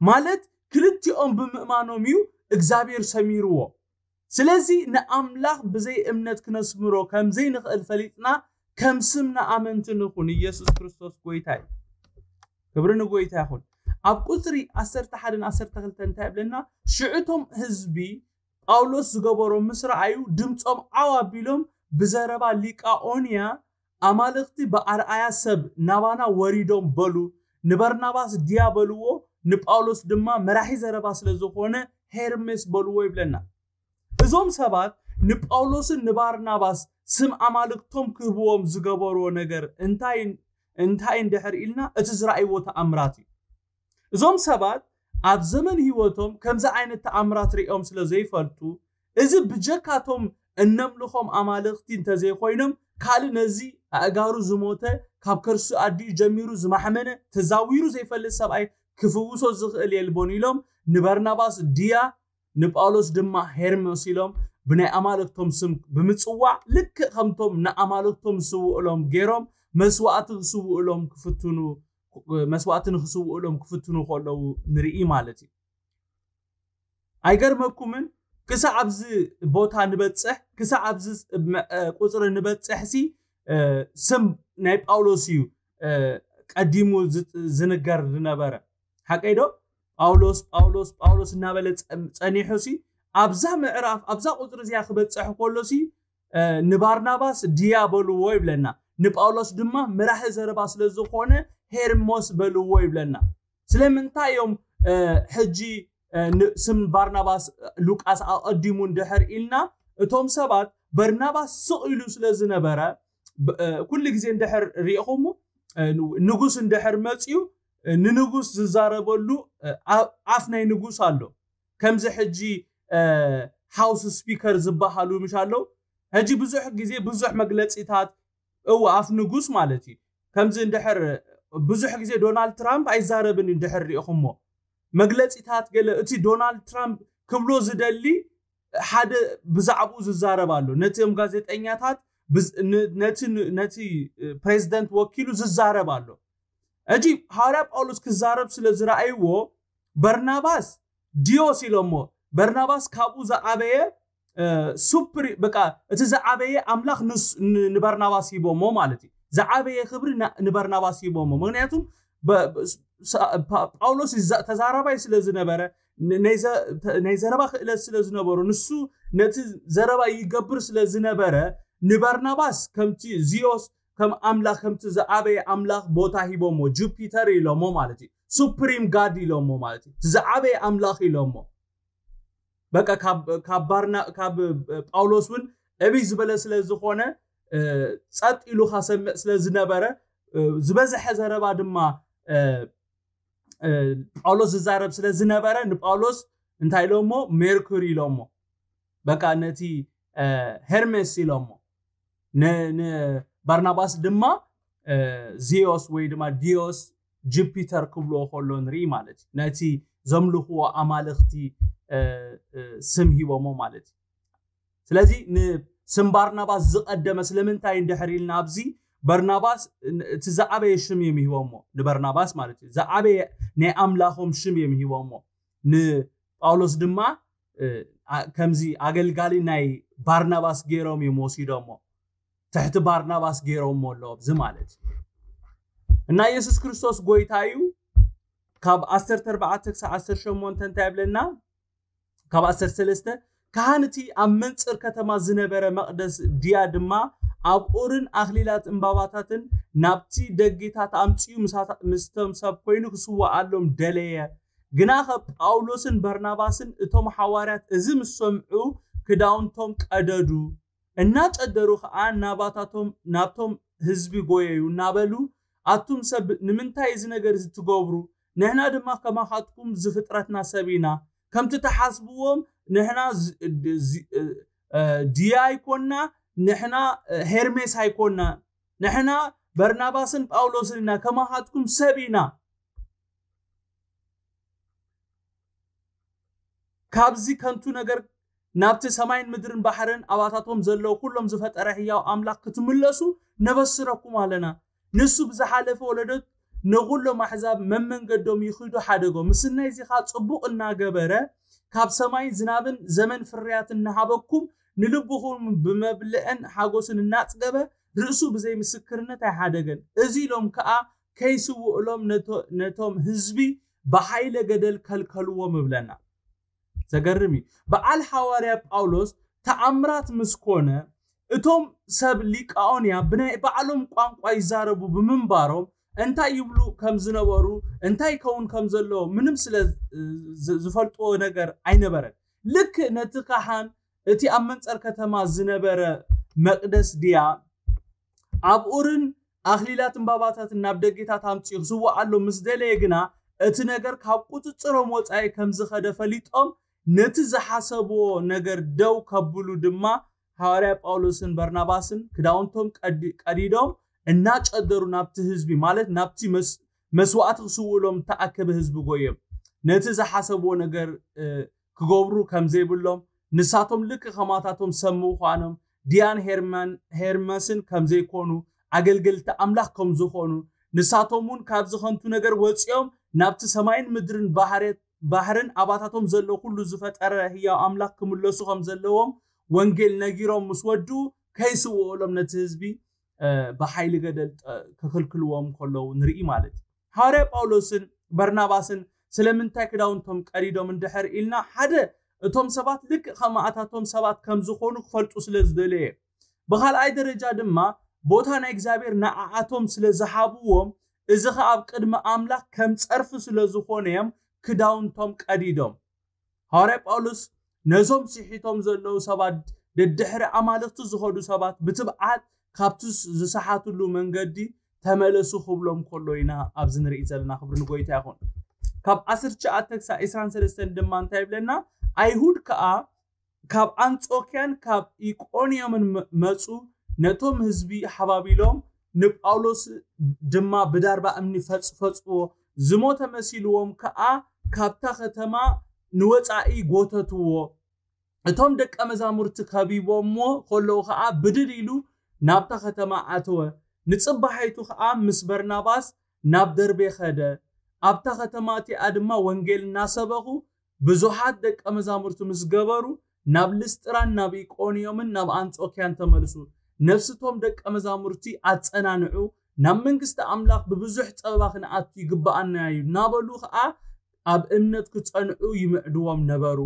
ማለት ክልቲኦም ብምእማኖም እዩ እግዚኣብሔር ሰሚርዎ። ስለዚ ንኣምላኽ ብዘይ እምነት ክነስምሮ ከም ዘይንኽእል ፈሊጥና ከም ስምና ኣመንቲ ንኹን። ኢየሱስ ክርስቶስ ጎይታ እዩ። ክብሪ ንጎይታ ይኹን። ኣብ ቁጽሪ ዓሰርተ ሓደን ዓሰርተ ክልተን እንታይ ይብለና? ሽዑ እቶም ህዝቢ ጳውሎስ ዝገበሮ ምስ ረኣዩ ድምጾም ዓው ኣቢሎም ብዘረባ ሊቃኦንያ ኣማልኽቲ ብኣርኣያ ሰብ ናባና ወሪዶም በሉ። ንበርናባስ ድያ በልዎ፣ ንጳውሎስ ድማ መራሒ ዘረባ ስለ ዝኾነ ሄርሜስ በልዎ ይብለና። እዞም ሰባት ንጳውሎስን ንባርናባስ ስም ኣማልክቶም ክህብዎም ዝገበርዎ ነገር እንታይ እንታይ እንድሕር ኢልና እቲ ዝረኣይዎ ተኣምራት እዩ። እዞም ሰባት ኣብ ዘመን ህይወቶም ከምዚ ዓይነት ተኣምራት ሪኦም ስለ ዘይፈልጡ፣ እዚ ብጀካቶም እነምልኾም ኣማልኽቲ እንተዘይኮይኖም ካልእ ነዚ ኣእጋሩ ዝሞተ ካብ ከርሱ ኣዲኡ ጀሚሩ ዝማሕመነ ተዛዊሩ ዘይፈልጥ ሰብኣይ ክፍውሶ ዝኽእል የልቦን ኢሎም ንበርናባስ ድያ ንጳውሎስ ድማ ሄርሜስ ኢሎም ብናይ ኣማልክቶም ስም ብምጽዋዕ ልክእ ከምቶም ንኣማልክቶም ዝስውእሎም ገይሮም መስዋእቲ ክስውእሎም ክፍትኑ መስዋእቲ ንክስውእሎም ክፍትኑ ከለዉ ንርኢ ማለት እዩ። ኣይገርመኩምን? ክሳዕ ኣብዚ ቦታ ንበፅሕ ክሳዕ ኣብዚ ቁፅሪ ንበፅሕ ሲ ስም ናይ ጳውሎስ እዩ ቀዲሙ ዝንገር ዝነበረ። ሓቀይ ዶ? ጳውሎስ ጳውሎስ ጳውሎስ እናበለ ፀኒሑ ሲ ኣብዛ ምዕራፍ ኣብዛ ቁፅሪ እዚኣ ክበፅሕ ከሎ ሲ ንባርናባስ ድያ በልዎ ይብለና፣ ንጳውሎስ ድማ መራሒ ዘረባ ስለ ዝኾነ ሄርሞስ በልዎ ይብለና። ስለምንታይ እዮም ሕጂ ስም ባርናባስ ሉቃስ ኣቐዲሙ እንድሕር ኢልና፣ እቶም ሰባት በርናባስ ስቕ ኢሉ ስለ ዝነበረ ኩሉ ግዜ እንድሕር ሪኢኹሞ ንጉስ እንድሕር መፅዩ ንንጉስ ዝዛረበሉ ኣፍ ናይ ንጉስ ኣሎ። ከምዚ ሕጂ ሃውስ ስፒከር ዝበሃሉ ምሽ ኣለዉ። ሕጂ ብዙሕ ግዜ ብዙሕ መግለፂታት እው ኣፍ ንጉስ ማለት እዩ። ከምዚ እንድሕር ብዙሕ ግዜ ዶናልድ ትራምፕ ኣይዛረብን እዩ እንድሕር ሪኢኹሞ መግለፂታት ገለ እቲ ዶናልድ ትራምፕ ክብሎ ዝደሊ ሓደ ብዛዕባኡ ዝዛረብ ኣሎ። ነቲኦም ጋዜጠኛታት ነቲ ፕሬዚደንት ወኪሉ ዝዛረብ ኣሎ። ሕጂ ሃዋርያ ጳውሎስ ክዛረብ ስለ ዝረኣይዎ በርናባስ ዲዮስ ኢሎሞ። በርናባስ ካብኡ ዝዓበየ ሱፕሪ በቃ እቲ ዝዓበየ ኣምላኽ ንበርናባስ ሂቦሞ ማለት እዩ። ዝዓበየ ክብሪ ንበርናባስ ሂቦሞ። ምክንያቱም ጳውሎስ ተዛራባይ ስለ ዝነበረ ናይ ዘረባ ክእለት ስለ ዝነበሩ ንሱ ነቲ ዘረባ ይገብር ስለ ዝነበረ ንበርናባስ ከምቲ ዚዮስ ከም ኣምላኽ ከምቲ ዝዓበየ ኣምላኽ ቦታ ሂቦሞ፣ ጁፒተር ኢሎሞ ማለት እዩ። ሱፕሪም ጋድ ኢሎሞ ማለት እዩ። እቲ ዝዓበየ ኣምላኽ ኢሎሞ። በቃ ካብ ባርና ካብ ጳውሎስ እውን ዕብይ ዝበለ ስለ ዝኾነ ጸጥ ኢሉ ካሰምዕ ስለ ዝነበረ ዝበዝሐ ዘረባ ድማ ጳውሎስ ዝዛረብ ስለ ዝነበረ ንጳውሎስ እንታይ ኢሎሞ? ሜርኩሪ ኢሎሞ። በቃ ነቲ ሄርሜስ ኢሎሞ። ንባርናባስ ድማ ዚዮስ ወይ ድማ ዲዮስ ጁፒተር ክብልዎ ከሎ ንርኢ ማለት እዩ። ነቲ ዘምልኽዎ ኣማልኽቲ ስም ሂቦሞ ማለት እዩ። ስለዚ ንስም ባርናባስ ዝቐደመ ስለምንታይ እንድሕር ኢልና ኣብዚ በርናባስ እቲ ዝዓበየ ሽም እዮም ሂቦሞ ንበርናባስ ማለት እዩ። ዝዓበየ ናይ ኣምላኾም ሽም እዮም ሂቦሞ። ንጳውሎስ ድማ ከምዚ ኣገልጋሊ ናይ ባርናባስ ገይሮም እዮም ወሲዶሞ። ትሕቲ ባርናባስ ገይሮሞ ኣሎ ኣብዚ ማለት እዩ። እና የሱስ ክርስቶስ ጎይታ እዩ። ካብ ዓሰርተ ኣርባዕተ ክሳብ ዓሰርተ ሸሞንተ እንታይ ይብለና? ካብ ዓሰርተ ሰለስተ፣ ካህን እቲ ኣብ መንጽር ከተማ ዝነበረ መቕደስ ድያ ድማ ኣብ ኡርን ኣኽሊላት እምባባታትን ናብቲ ደጌታት ኣምጺኡ ምስቶም ሰብ ኮይኑ ክስውኣሎም ደለየ። ግናኸ ጳውሎስን በርናባስን እቶም ሓዋርያት እዚ ምስ ሰምዑ ክዳውንቶም ቀደዱ፣ እናጨደሩ ኸኣ ናባታቶም ናብቶም ህዝቢ ጎየዩ እናበሉ፣ ኣቱም ሰብ ንምንታይ እዚ ነገር እዚ ትገብሩ? ንሕና ድማ ከማኻትኩም ዝፍጥረትና ሰብ ኢና። ከምቲ ተሓስብዎም ንሕና ድያ ኣይኮና፣ ንሕና ሄርሜስ ኣይኮና፣ ንሕና በርናባስን ጳውሎስን ኢና፣ ከማኻትኩም ሰብ ኢና። ካብዚ ከንቱ ነገር ናብቲ ሰማይን ምድርን ባሕርን ኣባታቶም ዘለዉ ኩሎም ዝፈጠረ ህያው ኣምላኽ ክትምለሱ ነበስረኩም ኣለና። ንሱ ብዝሓለፈ ወለዶት ንኹሎም ኣሕዛብ መመንገዶም ይኽዱ ሓደጎም። ምስናይ እዚ ኸኣ ጽቡቕ እናገበረ ካብ ሰማይ ዝናብን ዘመን ፍርያት እናሃበኩም ንልብኹም ብመብልዕን ሓጎስን እናጽገበ ርእሱ ብዘይ ምስክርነት ኣይሓደገን። እዚ ኢሎም ከኣ ከይስውእሎም ነቶም ህዝቢ ብሓይለ ገደል ከልከልዎም እብለና። ዘገርም እዩ። በዓል ሓዋርያ ጳውሎስ ተኣምራት ምስ ኮነ እቶም ሰብ ሊቃኦንያ ብናይ ባዕሎም ቋንቋ ይዛረቡ ብምንባሮም እንታይ ይብሉ ከም ዝነበሩ እንታይ ይከውን ከም ዘለዎ ምንም ስለ ዝፈልጥዎ ነገር ኣይነበረን። ልክ ነቲ ካህን እቲ ኣብ መንጸር ከተማ ዝነበረ መቕደስ ድያ ኣብ ኡርን ኣኽሊላት እምባባታትን ናብ ደጌታት ኣምጺኡ ክስውኣሎም ምስ ደለየ ግና እቲ ነገር ካብ ቁጽጽሮም ወጻኢ ከም ዝኸደ ፈሊጦም ነቲ ዝሓሰብዎ ነገር ደው ከብሉ ድማ ሓዋርያ ጳውሎስን በርናባስን ክዳውንቶም ቀዲዶም እናጨደሩ ናብቲ ህዝቢ ማለት ናብቲ መስዋእቲ ክስውእሎም እተኣከበ ህዝቢ ጎዮም። ነቲ ዝሓሰብዎ ነገር ክገብሩ ከም ዘይብሎም ንሳቶም ልክ ከማታቶም ሰብ ምዃኖም ድያን ሄርመስን ከም ዘይኮኑ ኣገልገልቲ ኣምላኽ ከም ዝኾኑ ንሳቶም እውን ካብዚ ከንቱ ነገር ወፂኦም ናብቲ ሰማይን ምድርን ባሕርን ኣባታቶም ዘሎ ኩሉ ዝፈጠረ ህያው ኣምላኽ ክምለሱ ከም ዘለዎም ወንጌል ነጊሮም ምስ ወድኡ ከይስውእሎም ነቲ ህዝቢ ብሓይሊ ገደል ክክልክልዎም ከለዉ ንርኢ ማለት እዩ። ሃዋርያ ጳውሎስን በርናባስን ስለምንታይ ክዳውንቶም ቀዲዶም እንድሕር ኢልና ሓደ እቶም ሰባት ልክእ ከማኣታቶም ሰባት ከም ዝኾኑ ክፈልጡ ስለ ዝደለየ ብኻልኣይ ደረጃ ድማ ቦታ ናይ እግዚኣብሔር ንዓኣቶም ስለ ዝሃብዎም እዚ ኸዓ ኣብ ቅድሚ ኣምላኽ ከም ጸርፊ ስለ ዝኾነ እዮም ክዳውንቶም ቀዲዶም። ሃዋርያ ጳውሎስ ነዞም ስሒቶም ዘለዉ ሰባት ደድሕሪ ኣማልኽቲ ዝኸዱ ሰባት ብትብዓት ካብቲ ዝሰሓትሉ መንገዲ ተመለሱ ክብሎም ከሎ ኢና ኣብዚ ንርኢ ዘለና። ክብሪ ንጎይታ ይኹን። ካብ ዓሰርተ ትሽዓተ ክሳብ ዕስራን ሰለስተን ድማ እንታይ ይብለና? ኣይሁድ ከኣ ካብ ኣንጾክያን ካብ ኢቆንዮምን መጹ፣ ነቶም ህዝቢ ሓባቢሎም ንጳውሎስ ድማ ብዳርባ እምኒ ፈጽፈጽዎ፣ ዝሞተ መሲልዎም ከኣ ካብታ ከተማ ንወጻኢ ጎተትዎ። እቶም ደቀ መዛሙርቲ ከቢቦሞ ከለዉ ከኣ ብድድ ኢሉ ናብታ ከተማ ኣተወ። ንጽባሒቱ ከኣ ምስ በርናባስ ናብ ደርቤ ከደ። ኣብታ ከተማ እቲኣ ድማ ወንጌል እናሰበኹ ብዙሓት ደቀ መዛሙርቲ ምስ ገበሩ ናብ ልስጥራን ናብ ኢቆንዮምን ናብ ኣንጾክያን ተመልሱ። ነፍስቶም ደቀ መዛሙርቲ ኣጸናንዑ፣ ናብ መንግስቲ ኣምላኽ ብብዙሕ ጸበባ ክንኣቱ ይግብኣና እዩ እናበሉ ኸኣ ኣብ እምነት ክጸንዑ ይምዕድዎም ነበሩ።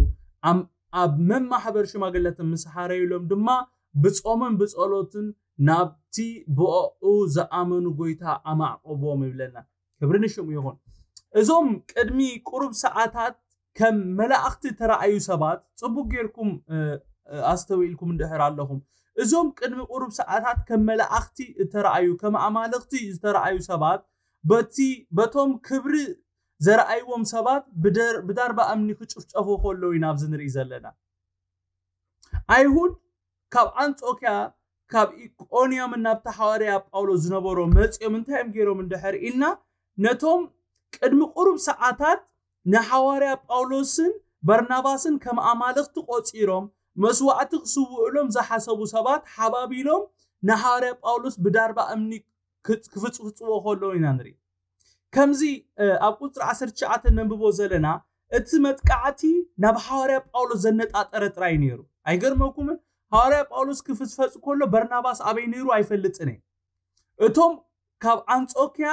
ኣብ መማሕበር ሽማግለትን ምስ ሓረዩሎም ድማ ብጾምን ብጸሎትን ናብቲ ብኡ ዝኣመኑ ጎይታ ኣማዕቆቦም ይብለና። ክብሪ ንሽሙ ይኹን። እዞም ቅድሚ ቁሩብ ሰዓታት ከም መላእኽቲ ተረኣዩ ሰባት፣ ጽቡቅ ጌርኩም ኣስተውኢልኩም እንድሕር ኣለኹም፣ እዞም ቅድሚ ቁሩብ ሰዓታት ከም መላእኽቲ እተረኣዩ፣ ከም ኣማልኽቲ ዝተረኣዩ ሰባት፣ በቲ በቶም ክብሪ ዘረኣይዎም ሰባት ብዳርባ እምኒ ክጭፍጨፉ ከለዉ ኢና ኣብዚ ንርኢ ዘለና። ኣይሁድ ካብ ኣንጾኪያ ካብ ኢቆንዮምን ናብቲ ሓዋርያ ጳውሎስ ዝነበሮ መጺኦም እንታይ እዮም ገይሮም እንድሕር ኢልና፣ ነቶም ቅድሚ ቁሩብ ሰዓታት ንሓዋርያ ጳውሎስን በርናባስን ከም ኣማልኽቲ ቆጺሮም መስዋዕቲ ክስውእሎም ዝሓሰቡ ሰባት ሓባቢሎም ንሓዋርያ ጳውሎስ ብዳርባ እምኒ ክፍጽፍጽዎ ከለዉ ኢና ንርኢ። ከምዚ ኣብ ቁፅሪ ዓሰርተ ትሽዓተ ነንብቦ ዘለና እቲ መጥቃዕቲ ናብ ሓዋርያ ጳውሎስ ዘነጣጠረ ጥራይ ነይሩ። ኣይገርመኩምን? ሓዋርያ ጳውሎስ ክፍጽፈጽ ከሎ በርናባስ ኣበይ ነይሩ ኣይፈልጥን እየ። እቶም ካብ ኣንጾኪያ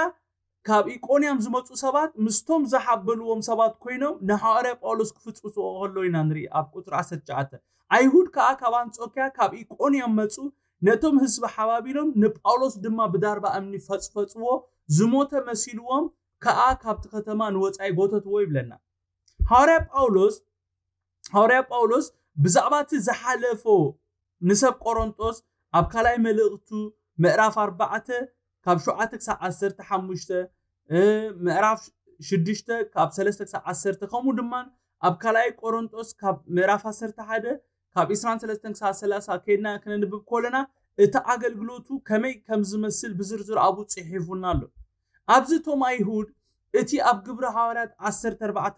ካብ ኢቆንያም ዝመፁ ሰባት ምስቶም ዝሓበልዎም ሰባት ኮይኖም ንሓዋርያ ጳውሎስ ክፍጽፍጽዎ ከሎ ኢና ንርኢ። ኣብ ቁፅሪ ዓሰርተ ትሽዓተ ኣይሁድ ከዓ ካብ ኣንጾኪያ ካብ ኢቆንያም መፁ፣ ነቶም ህዝቢ ሓባቢሎም ንጳውሎስ ድማ ብዳርባ እምኒ ፈጽፈጽዎ፣ ዝሞተ መሲልዎም ከዓ ካብቲ ከተማ ንወጻኢ ጎተትዎ ይብለና። ሓዋርያ ጳውሎስ ሓዋርያ ጳውሎስ ብዛዕባ እቲ ዝሓለፎ ንሰብ ቆሮንጦስ ኣብ ካልኣይ መልእኽቱ ምዕራፍ ኣርባዕተ ካብ ሸውዓተ ክሳብ ዓሰርተ ሓሙሽተ፣ ምዕራፍ ሽዱሽተ ካብ ሰለስተ ክሳብ ዓሰርተ፣ ከምኡ ድማ ኣብ ካልኣይ ቆሮንጦስ ካብ ምዕራፍ ዓሰርተ ሓደ ካብ ዕስራን ሰለስተን ክሳብ ሰላሳ ከይድና ክነንብብ ከለና እቲ ኣገልግሎቱ ከመይ ከም ዝመስል ብዝርዝር ኣብኡ ጽሒፉና ኣሎ። ኣብዚ እቶም ኣይሁድ እቲ ኣብ ግብሪ ሃዋርያት ዓሰርተ ኣርባዕተ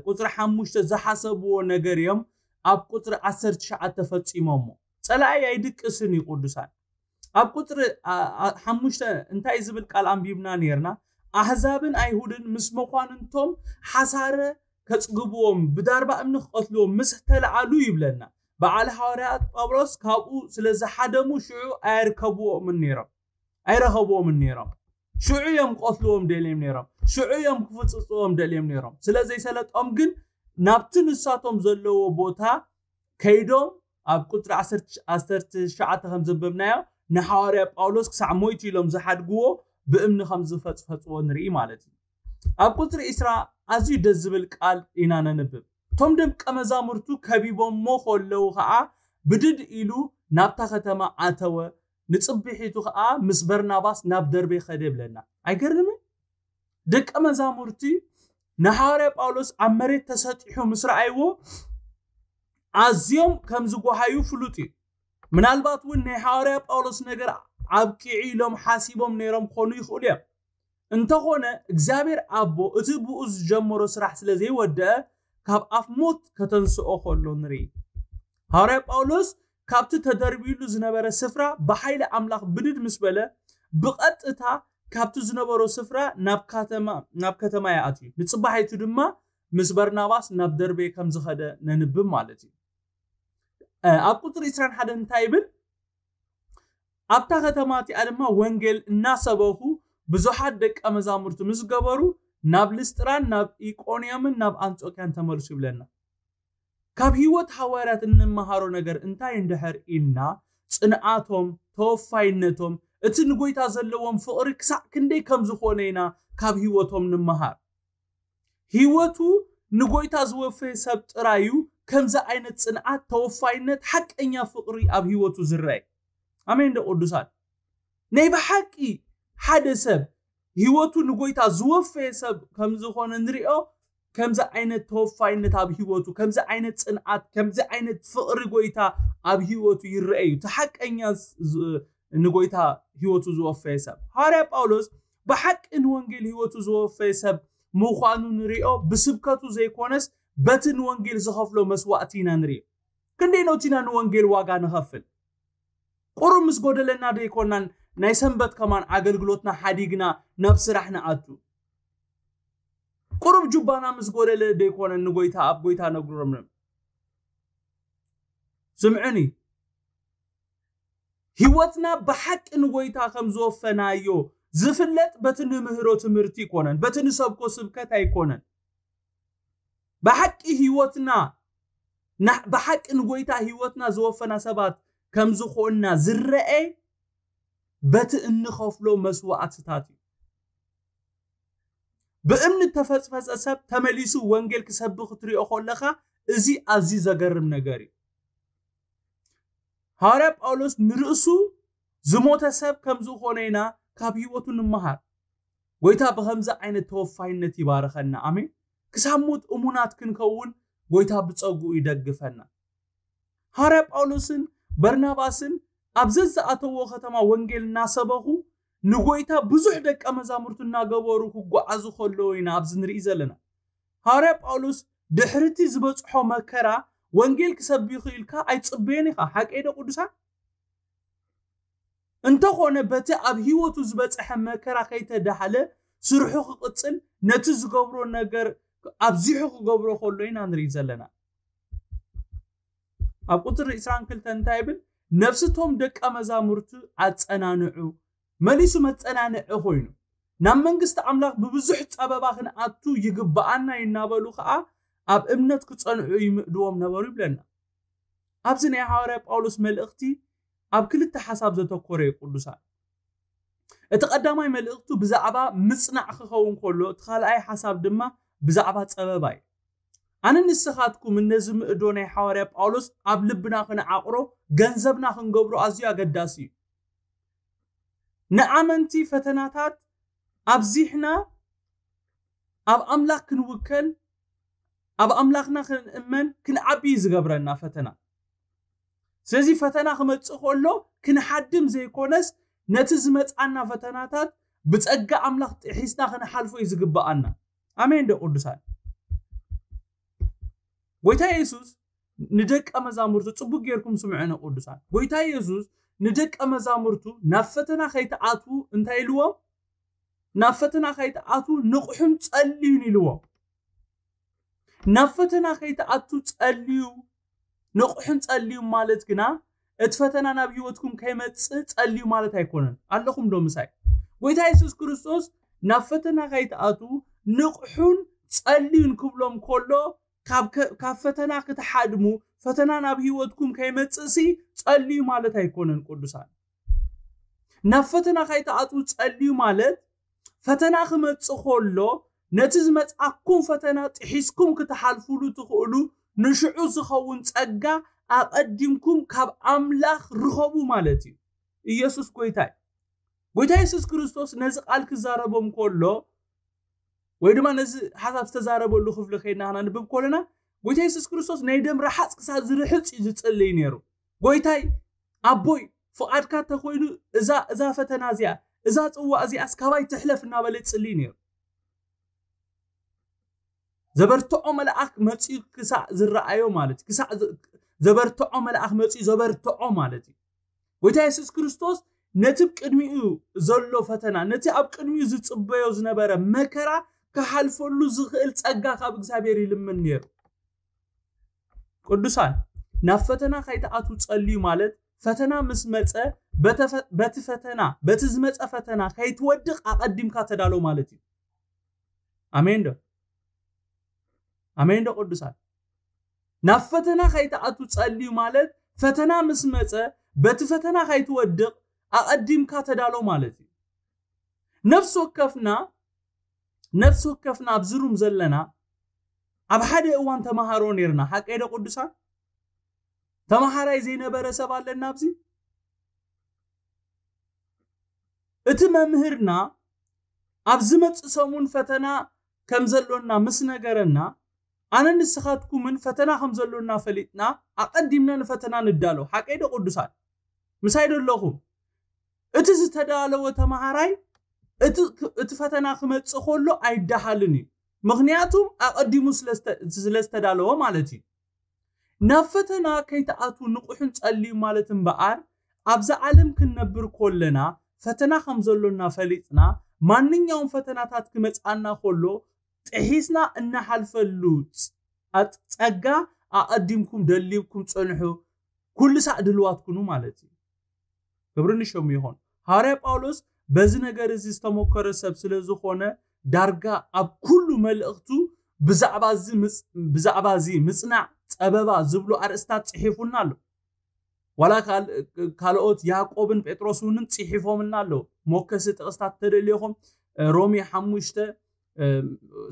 ቁፅሪ ሓሙሽተ ዝሓሰብዎ ነገር እዮም ኣብ ቁፅሪ ዓሰርተ ትሽዓተ ፈፂሞሞ። ፀላኢ ኣይድቅስን እዩ ቅዱሳን። ኣብ ቁፅሪ ሓሙሽተ እንታይ ዝብል ቃል ኣንቢብና ነርና? ኣህዛብን ኣይሁድን ምስ መኳንንቶም ሓሳረ ከፅግብዎም ብዳርባ እምኒ ክቐትልዎም ምስ ተለዓሉ ይብለና። በዓል ሃዋርያት ጳውሎስ ካብኡ ስለ ዝሓደሙ ሽዑ ኣየርከብዎምን ነይሮም ኣይረኸብዎምን ነይሮም። ሽዑ እዮም ክቐትልዎም ደልዮም ነይሮም። ሽዑ እዮም ክፍፅፅዎም ደልዮም ነይሮም። ስለ ዘይሰለጦም ግን ናብቲ ንሳቶም ዘለዎ ቦታ ከይዶም ኣብ ቁፅሪ ዓሰርተ ትሽዓተ ከም ዘንበብናዮ ንሓዋርያ ጳውሎስ ክሳዕ ሞይቱ ኢሎም ዝሓድግዎ ብእምኒ ከም ዝፈፅፈፅዎ ንርኢ ማለት እዩ። ኣብ ቁፅሪ ዕስራ ኣዝዩ ደስ ዝብል ቃል ኢና ነንብብ። እቶም ደቀ መዛሙርቱ ከቢቦሞ ከለዉ ከዓ ብድድ ኢሉ ናብታ ከተማ ኣተወ፣ ንፅብሒቱ ከዓ ምስ በርናባስ ናብ ደርቤ ከደ ይብለና። ኣይገርምን? ደቀ መዛሙርቲ ንሓዋርያ ጳውሎስ ኣብ መሬት ተሰጢሑ ምስ ረኣይዎ ኣዝዮም ከም ዝጓሃዩ ፍሉጥ እዩ። ምናልባት እውን ናይ ሓዋርያ ጳውሎስ ነገር ኣብቂዑ ኢሎም ሓሲቦም ነይሮም ክኾኑ ይኽእሉ እዮም። እንተኾነ እግዚኣብሔር ኣቦ እቲ ብኡ ዝጀመሮ ስራሕ ስለ ዘይወደአ ካብ ኣፍ ሞት ከተንስኦ ከሎ ንርኢ። ሃዋርያ ጳውሎስ ካብቲ ተደርቢሉ ዝነበረ ስፍራ ብሓይሊ ኣምላኽ ብድድ ምስ በለ ብቐጥታ ካብቲ ዝነበሮ ስፍራ ናብ ከተማ ይኣትዩ። ንፅባሒቱ ድማ ምስ በርናባስ ናብ ደርቤ ከም ዝኸደ ነንብብ ማለት እዩ። ኣብ ቁፅሪ ዕስራን ሓደን እንታይ ይብል? ኣብታ ከተማ እቲኣ ድማ ወንጌል እናሰበኹ ብዙሓት ደቀ መዛሙርቲ ምስ ገበሩ ናብ ልስጥራን ናብ ኢቆንዮምን ናብ ኣንጾኪያን ተመልሱ ይብለና። ካብ ህይወት ሃዋርያት እንመሃሮ ነገር እንታይ እንድሕር ኢልና፣ ጽንዓቶም፣ ተወፋይነቶም፣ እቲ ንጎይታ ዘለዎም ፍቕሪ ክሳዕ ክንደይ ከም ዝኾነ ኢና ካብ ህይወቶም ንምሃር። ህይወቱ ንጎይታ ዝወፈየ ሰብ ጥራይ እዩ ከምዚ ዓይነት ጽንዓት፣ ተወፋይነት፣ ሓቀኛ ፍቕሪ ኣብ ህይወቱ ዝረአ። ኣሜን ዶ ቅዱሳን? ናይ ብሓቂ ሓደ ሰብ ህይወቱ ንጎይታ ዝወፈየ ሰብ ከም ዝኾነ ንሪኦ። ከምዚ ዓይነት ተወፋይነት ኣብ ህይወቱ፣ ከምዚ ዓይነት ጽንዓት፣ ከምዚ ዓይነት ፍቕሪ ጎይታ ኣብ ህይወቱ ይረአ እዩ። እቲ ሓቀኛ ንጎይታ ህይወቱ ዝወፈየ ሰብ። ሃዋርያ ጳውሎስ ብሓቂ ንወንጌል ህይወቱ ዝወፈየ ሰብ ምዃኑ ንሪኦ። ብስብከቱ ዘይኮነስ በቲ ንወንጌል ዝኸፍሎ መስዋእቲ ኢና ንሪኦ። ክንደይ ኖት ኢና ንወንጌል ዋጋ ንኸፍል? ቁሩብ ምስ ጎደለና ዶ ኣይኮናን ናይ ሰንበት ከማን ኣገልግሎትና ሓዲግና ናብ ስራሕ ንኣቱ? ቁሩብ ጁባና ምስ ጎደለ ዶ ኣይኮነን ንጎይታ ኣብ ጎይታ ነግሮም? ስምዑኒ፣ ህይወትና ብሓቂ ንጎይታ ከም ዝወፈናዮ ዝፍለጥ በቲ ንምህሮ ትምህርቲ ኣይኮነን፣ በቲ ንሰብኮ ስብከት ኣይኮነን። ብሓቂ ህይወትና ብሓቂ ንጎይታ ህይወትና ዝወፈና ሰባት ከም ዝኾንና ዝረአ በቲ እንኸፍሎ መስዋዕትታት እዩ። ብእምኒ ተፈጽፈጸ ሰብ ተመሊሱ ወንጌል ክሰብኽ ክትሪኦ ከለኻ፣ እዚ ኣዝዩ ዘገርም ነገር እዩ። ሃዋርያ ጳውሎስ ንርእሱ ዝሞተ ሰብ ከም ዝኾነ ኢና ካብ ህይወቱ ንምሃር። ጎይታ ብኸምዚ ዓይነት ተወፋይነት ይባርኸና። ኣሜን። ክሳብ ሞት እሙናት ክንከውን ጎይታ ብጸጉኡ ይደግፈና። ሃዋርያ ጳውሎስን በርናባስን ኣብ ዘዝኣተዎ ከተማ ወንጌል እናሰበኹ ንጎይታ ብዙሕ ደቀ መዛሙርቱ እናገበሩ ክጓዓዙ ከለዉ ኢና ኣብዚ ንርኢ ዘለና። ሃዋርያ ጳውሎስ ድሕርቲ ዝበጽሖ መከራ ወንጌል ክሰብኽ ኢልካ ኣይጽበዮን ኢኻ። ሓቀይ ዶ ቅዱሳን? እንተኾነ በቲ ኣብ ህይወቱ ዝበጽሐ መከራ ከይተዳህለ ስርሑ ክቕጽል ነቲ ዝገብሮ ነገር ኣብዚሑ ክገብሮ ከሎ ኢና ንርኢ ዘለና። ኣብ ቁጽሪ ዕስራን ክልተን እንታይ ይብል? ነፍስቶም ደቀ መዛሙርቱ ኣጸናንዑ። መሊሱ መጸናንዒ ኮይኑ፣ ናብ መንግስቲ ኣምላኽ ብብዙሕ ጸበባ ክንኣቱ ይግብኣና እዩ እናበሉ ኸኣ ኣብ እምነት ክጸንዑ ይምእድዎም ነበሩ ይብለና። ኣብዚ ናይ ሃዋርያ ጳውሎስ መልእኽቲ ኣብ ክልተ ሓሳብ ዘተኮረ እዩ ቅዱሳን። እቲ ቀዳማይ መልእኽቱ ብዛዕባ ምጽናዕ ክኸውን ከሎ፣ እቲ ካልኣይ ሓሳብ ድማ ብዛዕባ ጸበባ እዩ። ኣነ ንስኻትኩም ነዚ ምእዶ ናይ ሃዋርያ ጳውሎስ ኣብ ልብና ክንዓቕሮ ገንዘብና ክንገብሮ ኣዝዩ ኣገዳሲ እዩ። ንኣመንቲ ፈተናታት ኣብዚሕና ኣብ ኣምላኽ ክንውከል፣ ኣብ ኣምላኽና ክንእመን ክንዓቢ እዩ ዝገብረና ፈተና። ስለዚ ፈተና ክመጽእ ከሎ ክንሓድም ዘይኮነስ ነቲ ዝመጽኣና ፈተናታት ብጸጋ ኣምላኽ ጥሒስና ክንሓልፎ እዩ ዝግብኣና። ኣሜን ዶ ቅዱሳን? ጎይታ የሱስ ንደቀ መዛሙርቱ፣ ጽቡቅ ጌርኩም ስምዑ ቅዱሳን። ጎይታ የሱስ ንደቀ መዛሙርቱ ናብ ፈተና ከይትኣትዉ እንታይ ኢልዎም? ናብ ፈተና ከይትኣትዉ ንቕሑን ጸልዩን ኢልዎም። ናብ ፈተና ከይትኣቱ ጸልዩ፣ ንቕሑን ጸልዩ ማለት ግና እቲ ፈተና ናብ ህይወትኩም ከይመጽእ ጸልዩ ማለት ኣይኮነን። ኣለኹም ዶ ምሳይ? ጎይታ የሱስ ክርስቶስ ናብ ፈተና ከይትኣቱ ንቕሑን ጸልዩን ክብሎም ከሎ ካብ ከ-፣ ካብ ፈተና ክትሓድሙ፣ ፈተና ናብ ህይወትኩም ከይመጽእሲ ጸልዩ ማለት ኣይኮነን ቅዱሳን። ናብ ፈተና ከይትኣትዉ ጸልዩ ማለት ፈተና ክመጽእ ከሎ ነቲ ዝመጽኣኩም ፈተና ጥሒስኩም ክትሓልፉሉ ትኽእሉ ንሽዑ ዝኸውን ጸጋ ኣቐዲምኩም ካብ ኣምላኽ ርኸቡ ማለት እዩ። ኢየሱስ ጎይታ እዩ። ጎይታ የሱስ ክርስቶስ ነዚ ቃል ክዛረቦም ከሎ ወይ ድማ ነዚ ሓሳብ ዝተዛረበሉ ክፍሊ ከይድና ክነንብብ ከለና ጎይታ የሱስ ክርስቶስ ናይ ደም ረሓጽ ክሳብ ዝርሕጽ እዩ ዝጽልይ ነይሩ። ጎይታይ ኣቦይ ፍቓድካ ተኮይኑ እዛ እዛ ፈተና እዚኣ እዛ ጽዋ እዚኣ እስካባይ ትሕለፍ እናበለ ይጽልይ ነይሩ። ዘበርትዖ መልኣክ መጺኡ ክሳዕ ዝረኣዮ ማለት እዩ። ክሳዕ ዘ-፣ ዘበርትዖ መልኣክ መጺኡ ዘበርትዖ ማለት እዩ። ጎይታ የሱስ ክርስቶስ ነቲ ኣብ ቅድሚኡ ዘሎ ፈተና፣ ነቲ ኣብ ቅድሚኡ ዝጽበዮ ዝነበረ መከራ ክሓልፈሉ ዝኽእል ጸጋ ካብ እግዚኣብሔር ይልምን ነይሩ። ቅዱሳን፣ ናብ ፈተና ከይትኣትዉ ጸልዩ ማለት ፈተና ምስ መጸ በተፈ-፣ በቲ ፈተና፣ በቲ ዝመጸ ፈተና ከይትወድቕ ኣቐዲምካ ተዳሎ ማለት እዩ። ኣሜን ዶ? ኣሜን ዶ ቅዱሳን? ናብ ፈተና ከይትኣቱ ጸልዩ ማለት ፈተና ምስ መጸ በቲ ፈተና ከይትወድቕ ኣቐዲምካ ተዳሎ ማለት እዩ። ነፍሲ ወከፍና፣ ነፍሲ ወከፍና ኣብዚ ሩም ዘለና ኣብ ሓደ እዋን ተማሃሮ ነርና። ሓቀይ ዶ ቅዱሳን? ተማሃራይ ዘይነበረ ሰብ ኣለና ኣብዚ? እቲ መምህርና ኣብ ዝመጽእ ሰሙን ፈተና ከም ዘሎና ምስ ነገረና፣ ኣነ ንስኻትኩምን ፈተና ከም ዘሎና ፈሊጥና ኣቐዲምና ንፈተና ንዳሎ። ሓቀይ ዶ ቅዱሳን? ምሳይ ዶ ኣለኹም? እቲ ዝተዳለወ ተማሃራይ እቲ፣ እቲ ፈተና ክመጽእ ከሎ ኣይደሃልን እዩ። ምኽንያቱም ኣቐዲሙ ስለ ዝተ-፣ ስለ ዝተዳለወ ማለት እዩ። ናብ ፈተና ከይትኣትዉ ንቑሕን ጸልዩ ማለት እምበኣር፣ ኣብዛ ዓለም ክንነብር ከለና ፈተና ከም ዘሎና ፈሊጥና፣ ማንኛውም ፈተናታት ክመጽኣና ከሎ ጥሒስና እንሓልፈሉ ጸ-፣ ጸጋ ኣቐዲምኩም ደሊብኩም ጽንሑ፣ ኩሉ ሳዕ ድልዋት ኩኑ ማለት እዩ። ክብሪ ንሸሙ ይኹን። ሃዋርያ ጳውሎስ በዚ ነገር እዚ ዝተሞከረ ሰብ ስለ ዝኾነ፣ ዳርጋ ኣብ ኩሉ መልእኽቱ ብዛዕባ እዚ ምጽ-፣ ብዛዕባ እዚ ምጽናዕ፣ ጸበባ ዝብሉ ኣርእስታት ጽሒፉልና ኣሎ። ዋላ ካልኦት ያዕቆብን ጴጥሮስ እውን ጽሒፎምልና ኣለዉ። ሞከሲ ጥቕስታት ተደልዮኹም ሮሜ ሓሙሽተ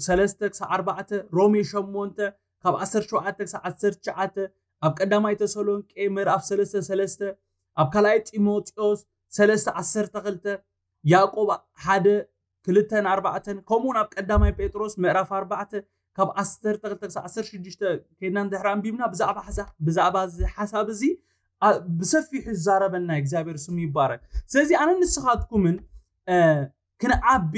ሰለስተ ክሳብ ኣርባዕተ፣ ሮሜ ሸሞንተ ካብ ዓሰርተ ሸውዓተ ክሳብ ዓሰርተ ትሽዓተ፣ ኣብ ቀዳማይ ተሰሎንቄ ምዕራፍ ሰለስተ ሰለስተ፣ ኣብ ካልኣይ ጢሞቴዎስ ሰለስተ ዓሰርተ ክልተ፣ ያዕቆብ ሓደ ክልተን ኣርባዕተን፣ ከምኡውን ኣብ ቀዳማይ ጴጥሮስ ምዕራፍ ኣርባዕተ ካብ ዓሰርተ ክልተ ክሳብ ዓሰርተ ሽዱሽተ ከይድና እንድሕር ኣንቢብና ብዛዕባ ሓሳ- ብዛዕባ እዚ ሓሳብ እዚ ኣ- ብሰፊሑ ይዛረበና። እግዚኣብሔር ስሙ ይባረክ። ስለዚ ኣነ ንስኻትኩምን እ፣ ክንዓቢ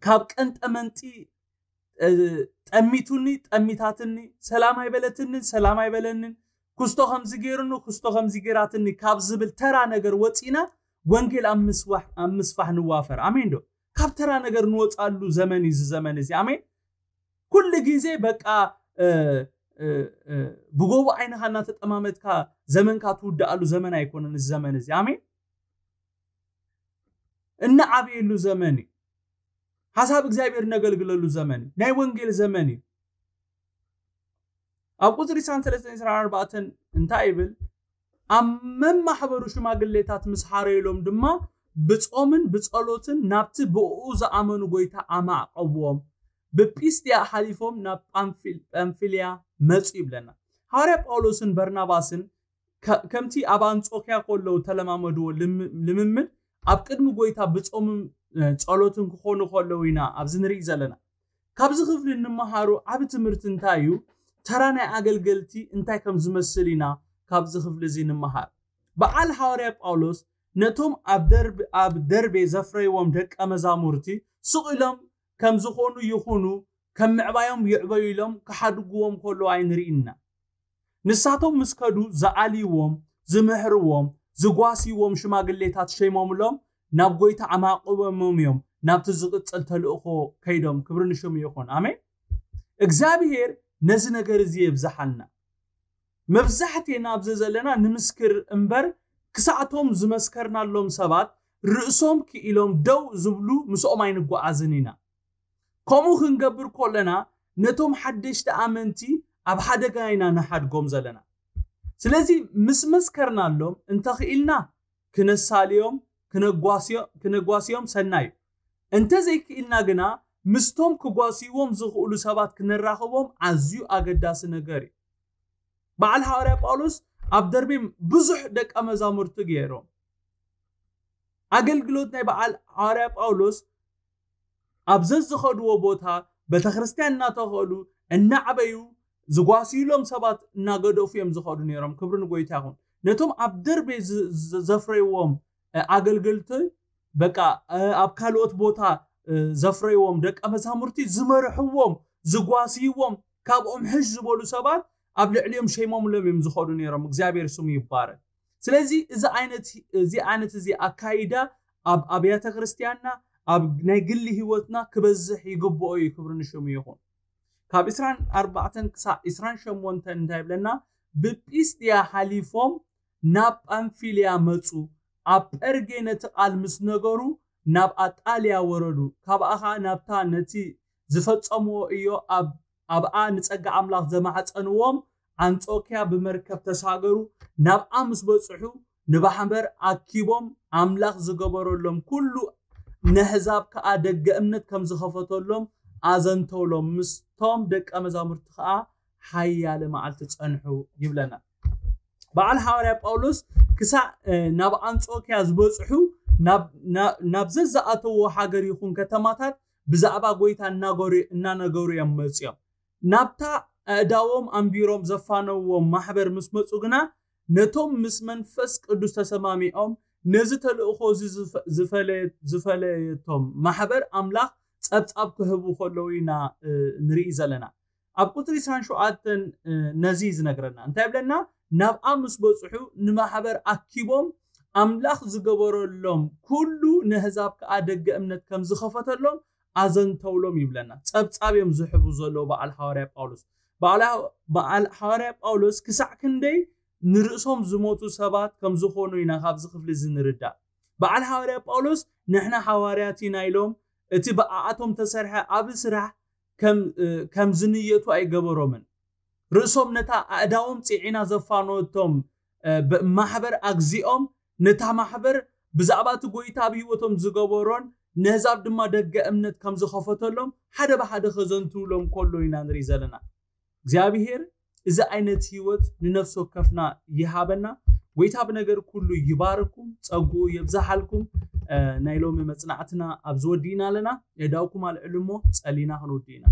ካብ ቀንጠመንጢ እ፣ ጠሚቱኒ ጠሚታትኒ፣ ሰላም ኣይበለትንን ሰላም ኣይበለንን፣ ክስቶ ከምዚ ገይሩኒ ክስቶ ከምዚ ገይራትኒ ካብ ዝብል ተራ ነገር ወፂና ወንጌል ኣብ ምስፋሕ ኣብ ምስፋሕ ንዋፈር። ኣሜን ዶ? ካብ ተራ ነገር ንወፃሉ ዘመን እዩ እዚ ዘመን እዚ። ኣሜን። ኩሉ ግዜ በቃ እ፣ እ፣ እ፣ ብጎቦ ዓይንኻ እናተጠማመትካ ዘመንካ ትውድኣሉ ዘመን ኣይኮነን እዚ ዘመን እዚ። ኣሜን። እናዓበየሉ ዘመን እዩ። ሓሳብ እግዚኣብሔር እነገልግለሉ ዘመን እዩ። ናይ ወንጌል ዘመን እዩ። ኣብ ቁፅሪ ዕስራን ሰለስተን ዕስራን ኣርባዕተን እንታይ ይብል? ኣብ መማሕበሩ ሽማግሌታት ምስ ሓረዩሎም ድማ ብጾምን ብጸሎትን ናብቲ ብእኡ ዝኣመኑ ጎይታ ኣማዕቀብዎም። ብጲስድያ ሓሊፎም ናብ ጳንፊል- ጳንፊልያ መጹ ይብለና። ሃዋርያ ጳውሎስን በርናባስን ከ- ከምቲ ኣብ ኣንጾክያ ከለዉ ተለማመድዎ ልም- ልምምድ ኣብ ቅድሚ ጎይታ ብጾምን እ፣ ጸሎትን ክኾኑ ከለዉ ኢና ኣብዚ ንርኢ ዘለና። ካብዚ ክፍሊ እንመሃሩ ዓቢ ትምህርቲ እንታይ እዩ? ተራ ናይ ኣገልገልቲ እንታይ ከም ዝመስል ኢና ካብዚ ክፍሊ እዚ ንምሃር። በዓል ሃዋርያ ጳውሎስ ነቶም ኣብ ደርብ- ኣብ ደርቤ ዘፍረይዎም ደቀ መዛሙርቲ ስቕ ኢሎም ከም ዝኾኑ ይኹኑ ከም ምዕባዮም ይዕበዩ ኢሎም ክሓድግዎም ከለዉ ኣይንርኢ ኢና። ንሳቶም ምስ ከዱ ዝኣልይዎም ዝምህርዎም ዝጓስይዎም ሽማግሌታት ሸይሞምሎም ናብ ጎይታ ኣማቕቦሞም እዮም ናብቲ ዝቕጽል ተልእኾ ከይዶም። ክብሪ ንሽሙ ይኹን። ኣሜን። እግዚኣብሔር ነዚ ነገር እዚ የብዝሓልና። መብዛሕቴና ኣብዚ ዘለና ንምስክር እምበር ክሳዕቶም ዝመስከርናሎም ሰባት ርእሶም ክኢሎም ደው ዝብሉ ምስኦም ኣይንጓዓዝን ኢና። ከምኡ ክንገብር ከለና ነቶም ሓደሽቲ ኣመንቲ ኣብ ሓደጋ ኢና ንሓድጎም ዘለና። ስለዚ ምስ መስከርናሎም እንተኽኢልና ክነሳልዮም ክነጓስዮ- ክነጓስዮም ሰናይ እዩ። እንተዘይክኢልና ግና ምስቶም ክጓስይዎም ዝኽእሉ ሰባት ክነራኽቦም ኣዝዩ ኣገዳሲ ነገር እዩ። በዓል ሃዋርያ ጳውሎስ ኣብ ደርቤ ብዙሕ ደቀ መዛሙርቲ ገይሮም። ኣገልግሎት ናይ በዓል ሃዋርያ ጳውሎስ ኣብ ዘዝኸድዎ ቦታ ቤተክርስትያን እናተኸሉ እናዕበዩ ዝጓስዩሎም ሰባት እናገደፉ እዮም ዝኸዱ ነይሮም። ክብሪ ንጎይታ ይኹን። ነቶም ኣብ ደርቤ ዝ- ዝ- ዘፍረይዎም እ፣ ኣገልገልቲ በቃ እ፣ ኣብ ካልኦት ቦታ እ፣ ዘፍረይዎም ደቀ መዛሙርቲ ዝመርሕዎም ዝጓስይዎም ካብኦም ሕሽ ዝበሉ ሰባት ኣብ ልዕሊኦም ሸይሞምሎም እዮም ዝኸዱ ነይሮም። እግዚኣብሔር ስሙ ይባረክ። ስለዚ እዚ ዓይነት እዚ ዓይነት እዚ ኣካይዳ ኣብ ኣብያተ ክርስትያንና ኣብ ናይ ግሊ ህይወትና ክበዝሕ ይግብኦ እዩ። ክብሪ ንሽሙ ይኹን። ካብ ዕስራን ኣርባዕተን ክሳብ ዕስራን ሸሞንተን እንታይ ይብለና? ብጲስድያ ሓሊፎም ናብ ጳንፊልያ መጹ። ኣብ ጴርጌ ነቲ ቃል ምስ ነገሩ ናብ ኣጣልያ ወረዱ። ካብኣ ኸኣ ናብታ ነቲ ዝፈጸምዎ እዮ ኣብ ኣብኣ ንጸጋ ኣምላኽ ዘማሕጸንዎም ኣንጾክያ ብመርከብ ተሳገሩ። ናብኣ ምስ በጽሑ ንማሕበር ኣኪቦም ኣምላኽ ዝገበረሎም ኩሉ ነህዛብ ከኣ ደገ እምነት ከም ዝኸፈተሎም ኣዘንተውሎም። ምስቶም ደቀ መዛሙርቲ ከኣ ሓያለ መዓልቲ ጸንሑ ይብለና። በዓል ሃዋርያ ጳውሎስ ክሳዕ ናብ ኣንጾክያ ዝበጽሑ ናብ ዘዝኣተዎ ሃገር ይኹን ከተማታት ብዛዕባ ጎይታ እናነገሩ እዮም መጺኦም። ናብታ ኣእዳዎም ኣንቢሮም ዘፋነውዎም ማሕበር ምስ መጹ ግና ነቶም ምስ መንፈስ ቅዱስ ተሰማሚዖም ነዚ ተልእኾ እዚ ዝፈለየቶም ማሕበር ኣምላኽ ጸብጻብ ክህቡ ከለዉ ኢና ንርኢ ዘለና። ኣብ ቁፅሪ ዕስራን ሸውዓተን ነዚ እዩ ዝነግረና። እንታይ ይብለና? ናብኣ ምስ በፅሑ ንማሕበር ኣኪቦም ኣምላኽ ዝገበረሎም ኩሉ ነህዛብ ከዓ ደገ እምነት ከም ዝኸፈተሎም ኣዘንተውሎም ይብለና። ፀብፃብ እዮም ዝሕቡ ዘለዉ በዓል ሓዋርያ ጳውሎስ። በዓል ሓዋርያ ጳውሎስ ክሳዕ ክንደይ ንርእሶም ዝሞቱ ሰባት ከም ዝኾኑ ኢና ካብዚ ክፍሊ እዚ ንርዳእ። በዓል ሓዋርያ ጳውሎስ ንሕና ሓዋርያት ኢና ኢሎም እቲ ብኣኣቶም ተሰርሐ ዓቢ ስራሕ ከም ዝንየቱ ኣይገበሮምን። ርእሶም ነታ ኣእዳዎም ፂዒና ዘፋነወቶም ማሕበር ኣግዚኦም ነታ ማሕበር ብዛዕባ እቲ ጎይታ ኣብ ህይወቶም ዝገበሮን ነህዛብ ድማ ደገ እምነት ከም ዝኸፈተሎም ሓደ ብሓደ ከዘንትውሎም ከሎ ኢና ንርኢ ዘለና። እግዚኣብሔር እዚ ዓይነት ህይወት ንነፍሲ ወከፍና ይሃበና። ጎይታ ብነገር ኩሉ ይባርኩም፣ ጸጉኡ የብዝሓልኩም። ናይ ሎሚ መጽናዕትና ኣብዚ ወዲእና ኣለና። የዳውኩም ኣልዕሉ እሞ ጸሊና ክንውዲ ኢና።